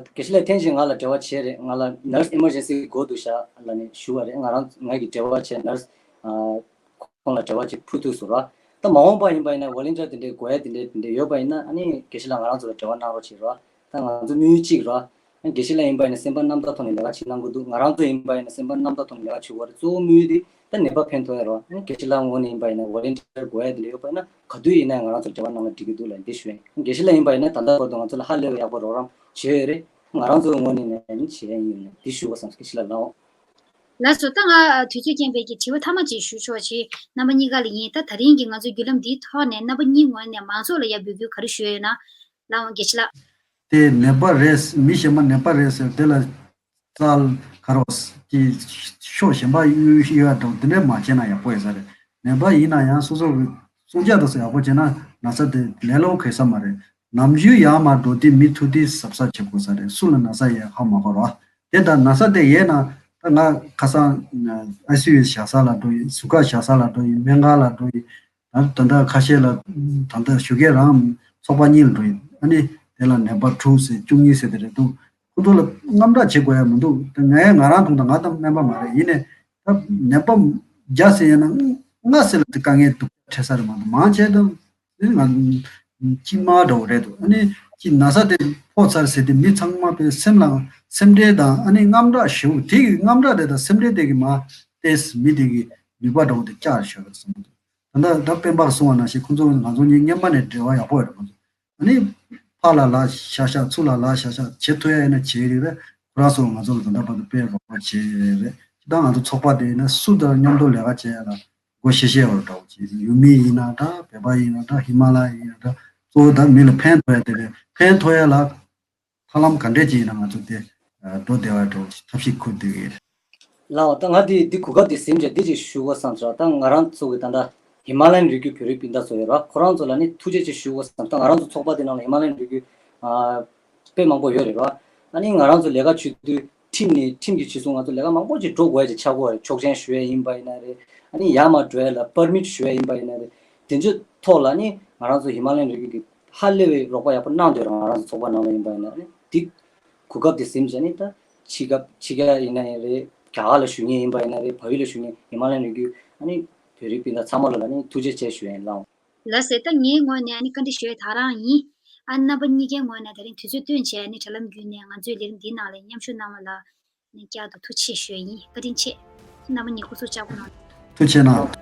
དགེ་བཤེས་ལགས་ཐེངས་ཤིག་ང་ལ་འབྲེལ་བ་བྱས་རེད། ང་ལ་ནར་སི་ཨི་མར་ཇེན་སི་དགོས་འདུག་ཤག་ལབ་ནས་ཞུ་བ་རེད། ང་རང་ང་གི་འབྲེལ་བ་བྱས་ནར་སི་ཁོང་ལ་འབྲེལ་བ་ཅིག་ཕུལ་ཐུབ་སོང་ར། ད་མ་འོངས་པ་ཡིན་པ་ཡིན་ན་ཝོ་ལན་ཊི་ཡར་དེ་འདྲའི་དགོས་ཡ་དེ་འདྲའི་དེ་འདྲའི་ཡོད་པ་ཡིན་ན་ཨ་ནི་དགེ་བཤེས་ལགས་ང་རང་ཚོ་ལ་འབྲེལ་བ་གནང་རོགས་བྱེད་ར། ད་ང་ཚོ་དམིགས་ཡུལ་གཅིག་ར། དགེ་བཤེས་ལགས་ཡིན་པ་ཡིན་ན་སེམས་པ་རྣམ་དག་ཐོག་ནས་ལས་ཀ་བྱེད་གནང་གི་འདུག་ང་རང་ཚོ་ཡིན་པ་ཡིན་ན་སེམས་པ་རྣམ་དག་ཐོག་ནས་ལས་ཀ་བྱེད་དགོས་རེད། གཙོ་བོ་དམིགས་ཡུལ་དེ་ད་ནད་པ་ཕན་ཐོགས་ཡ་རེད་བ། དགེ་བཤེས་ལགས་ངོས་ནས་ཡིན་པ་ཡིན་ན་ཝོ་ལན་ཊི་ཡར་དགོས་ཡ་དེ་འདྲ་ཡོད་པ་ཡིན་ན་ག་དུས་ཡིན་ན་ང་རང་ཚོར་འབྲེལ་བ་གནང་ན་འགྲིག་གི་འདུག་ལབ་འདི་ཞུ་ཡ་ཡིན། དགེ་བཤེས་ལགས་ཡིན་པ་ཡིན་ན་ད་ལྟ་བར་དུ་ང་ཚོ་ལ་ཧ་ལས་པའི་ཡག་པོ་རོགས་རམ་བྱས་ཡོད་རེད། ང་རང་ཚོའི་ངོས་ནས་ནས་བྱས་ཡ་ཡིན་ལབ་འདི་ཞུ་དགོས་བསམ། དགེ་བཤེས་ལགས་ལའོ། ལགས་སོ། ད་ང་དུས་ཚོད་རྐྱེན་པས་ཀྱི་དྲི་བ་མཐའ་མ་ཅིག་ཞུ་ཆོག་ཅིག་རྣམ་པ་གཉིས་ཀ་ལ་ཡིན། ད་ད་རིང་གི་ང་ཚོའི་བརྒྱུད་ལམ་འདིའི་ཐོག་ནས་རྣམ་པ་གཉིས་ངོས་ནས་མང་ཚོགས་ལ་ཡ་འབོད་སྐུལ་ག་རེ་ཞུ་ཡ་ཡོད་ན། ལའོ་དགེ་བཤེས་ལགས། དེ་ནད་པ་རེད། མི་གཞན་པ་ནད་པ་རེད་ཟེར་དེ་ལ་རྩལ་ག་རོ་ཀྱི་ཕྱོགས་གཞན་པ་གཡུག་གཡུག་ཡ་འགྲོ་དེ་འདྲས་མ་བྱས་ན་ཡག་པོ་ཡོད་ས་རེད། ནད་པ་ཡིན་ན་ཡང་སོ་སོ་གི་སྲུང་སྐྱོབ་དང་སོ་ཡག་པོ་བྱས་ན་ན་ཚ་དེ་ལས་སླ་པོ་གས་ས་མ་རེད། ནམ་རྒྱུན་ཡར་མར་འགྲོ་དུས་མི་ཐུག་དུས་གཟབ་གཟབ་བྱེད་དགོས་ས་རེད། སུ་ལ་ན་ཚ་ཡོད་ཧ་མ་གོ་རོགས། དེ་ལྟར་ན་ཚ་དེ་ཡོད་ན་ད་ང་ཁ་སང་ཨའི་སི་ཡུ་བཞག་ས་ལ་འགྲོ་ཡིན། ཟུར་བཀག་བཞག་ས་ལ་འགྲོ་ཡིན། སྨན་ཁང་ལ་འགྲོ་ཡིན། ད་ད་ལྟ་ཁ་ཤས་ལ་ད་ལྟ་ཞོགས་ཀས་རང་ཚོགས་པ་གཉིས་ལ་འགྲོ་ཡིན། ཨ་ནི་དེ་ལ་ནད་པ་དྲུག་ཟེར་བཅུ་གཉིས་ཟེར་དེ་རེད་འདུག་ཁོ་ཚོ་ལ་དངངས་སྐྲག་བྱེད་དགོས་ཡ་མི་འདུག་ད་ངས་ང་རང་མཐོང་དང་ང་ད་སྨན་པ་མ་རེད། ཡིན་ནའི་ད་ནད་པ་བརྒྱ་ཟེར་ཡིན་ན་ལྔ་ཟེར་ལ་དེ་དཀའ་ངལ་འདུག་འཕྲད་ས་རེད་མ་གཏོགས་མང་ཆེ་ད་ང་གཅིག་མ་འདྲ་བོ་རེད་འདུག་ཨ་ནི་གཅིག་ན་ཚ་དེ་ཕོག་ཚར་ཟེར་དེ་མི་ཚང་མ་པའི་སེམས་ལ་སེམས་ཁྲལ་དང་ཨ་ནི་དངངས་སྐྲག་ཞེ་པོ་དེ་གི་དངངས་སྐྲག་དེ་དང་སེམས་ཁྲལ་དེ་གི་མ་ཏེས་མི་དེ་གི་ནུས་པ་འདྲ་བོ་དེ་བཅག་ཤོར་བ་སོང་འདུག་ད་ལྟ་ད་སྤེན་པ་གསུངས་པ་ནང་བཞིན་ཁོང་ཚོ་ང་ཚོ་གཉིས་སྔོན་མ་ནས་འབྲེལ་བ་ཡག་པོ་ཡོད་རེད། ང་ཚོ་ཨ་ནི་ཕར་ལ་ལག་བཞག་བཞག་ཚུར་ལ་ལག་བཞག་བཞག་བྱེད་ཐུབ་ཡ་ཡིན་ན་བྱེད་རེད་པས། ཁོ་རང་ཚོ་ང་ཚོ་ལ་ད་ལྟ་བར་དུ་དཔེ་རོགས་པ་བྱེད་རེད་པས། ད་ང་ཚོ་ཚོགས་པ་དེ་ཡིན་ན་སུ་དང་མཉམ་དུ་ལས་ཀ་བྱེད་ཡ་ལ་སྒོ་ཤེས་ཤེས་བར་འདྲ་བོ་བྱེད། ཡུལ་མི་ཡིན་ན་འདྲ། བོད་པ་ཡིན་ན་འདྲ། ཧི་མ་ལ་ཡ་ཡིན་ན་འདྲ། གཙོ་བོ་ད་མི་ལ་ཕན་ཐོགས་ཡ་དེ་རེད། ཕན་ཐོགས་ཡ་ལ་ཐབས་ལམ་ག་འདྲས་ཅིག་ཡིན་ན་ང་ཚོ་དེ་འགྲོ་བདེ་བ་འགྲོ་ཐབས་ཤེས་འཁུར་བསྡད་ཀྱི་རེད། ལའོ། ད་ང་དེ་འདི་གོ་སྐབས་དེ་ཟིན་བྱས་འདི་ཅིག་ཞུ་དགོས་བསམ་སོང་། ད་ང་རང་ཚོ་གི་ད་ལྟ་ཧི་མ་ལ་ཡན་རི་རྒྱུད་བོད་རིགས་སྤུན་ཟླ་ཚོ་ཡོད་ར། ཁོ་རང་ཚོ་ལ་ནི་ཐུགས་རྗེ་ཆེ་ཞུ་དགོས་བསམ། ད་ང་རང་ཚོ་ཚོགས་པ་དེ་ནང་ལ་ཧི་མ་ལ་ཡན་རི་རྒྱུད་ཨ་དཔེ་མང་པོ་ཡོད་རེད་ར། ཨ་ནི་ང་རང་ཚོ་ལས་ཀ་བྱེད་དུས་ཁྲིམས་ནི་ཁྲིམས་ཀྱི་ཇི་བཟུང་ང་ཚོ་ལས་ཀ་མང་པོ་ཅིག་འགྲོ་དགོས་ཡ་ཅིག་ཆགས་ཀྱི་ཡོད་རེད། ཆོག་མཆན་ཞུ་ཡ་ཡིན་པ་ཡིན་ན་རེད། ཨ་ནི་ཡར་མར་འགྲོ་ཡ་ལ་པར་མིཊ་ཞུ་ཡ་ཡིན་པ་ཡིན་ན་རེད། དེ་ཚོའི་ཐོག་ལ་ནི་ང་རང་ཚོ་ཧི་མ་ལ་ཡན་རི་རྒྱུད་ཀྱི་ཧ་ལས་པའི་རོགས་པ་ཡག་པོ་གནང་འདུག་ར། ང་རང་ཚོ་ཚོགས་པ་ནང་ལ་ཡིན་པ་ཡིན་ན་ནི་འདི་གོ་སྐབས་དེ་ཟིན་བྱས་ནི་ད་ཕྱི་སྐབས་ཕྱི་རྒྱལ་ཡིན་ན་ཡང་རེད། རྒྱ་གར་ལ་བཞུགས་མཁན་ཡིན་པ་ཡིན་ན་རེད། བལ་ཡུལ་ལ་བཞུགས་མཁན་ཧི་མ་ལ་ཡན་རི་རྒྱུད་ཨ་ནི་བོད་རིགས་སྤུན་ཟླ་ཚང་མ་ལ་ལ་ནི་ཐུགས་རྗེ་ཆེ་ཞུ་ཡ་ཡིན་ལགས། ལགས་སེ། ད་ངའི་ངོས་ནས་ཨ་ནི་བཀའ་འདྲི་ཞུ་ཡ་དེ་རང་ཡིན། ཨ་རྣམ་པ་གཉིས་ཀའི་ངོས་ནས་ད་རིང་དུས་ཚོད་བཏོན་བྱས་ཨ་ནི་དྲ་ལམ་བརྒྱུད་ནས་ང་ཚོའི་ལས་རིམ་འདིའི་ནང་ལ་མཉམ་ཞུགས་གནང་བ་ལ་ནི་བསྐྱར་དུ་ཐུགས་རྗེ་ཆེ་ཞུ་ཡ་ཡིན། བཀའ་དྲིན་ཆེ། རྣམ་པ་གཉིས་སྐུ་གཟུགས་ལྕགས་པོ་གནང་། ཐུགས་རྗེ་གནང་།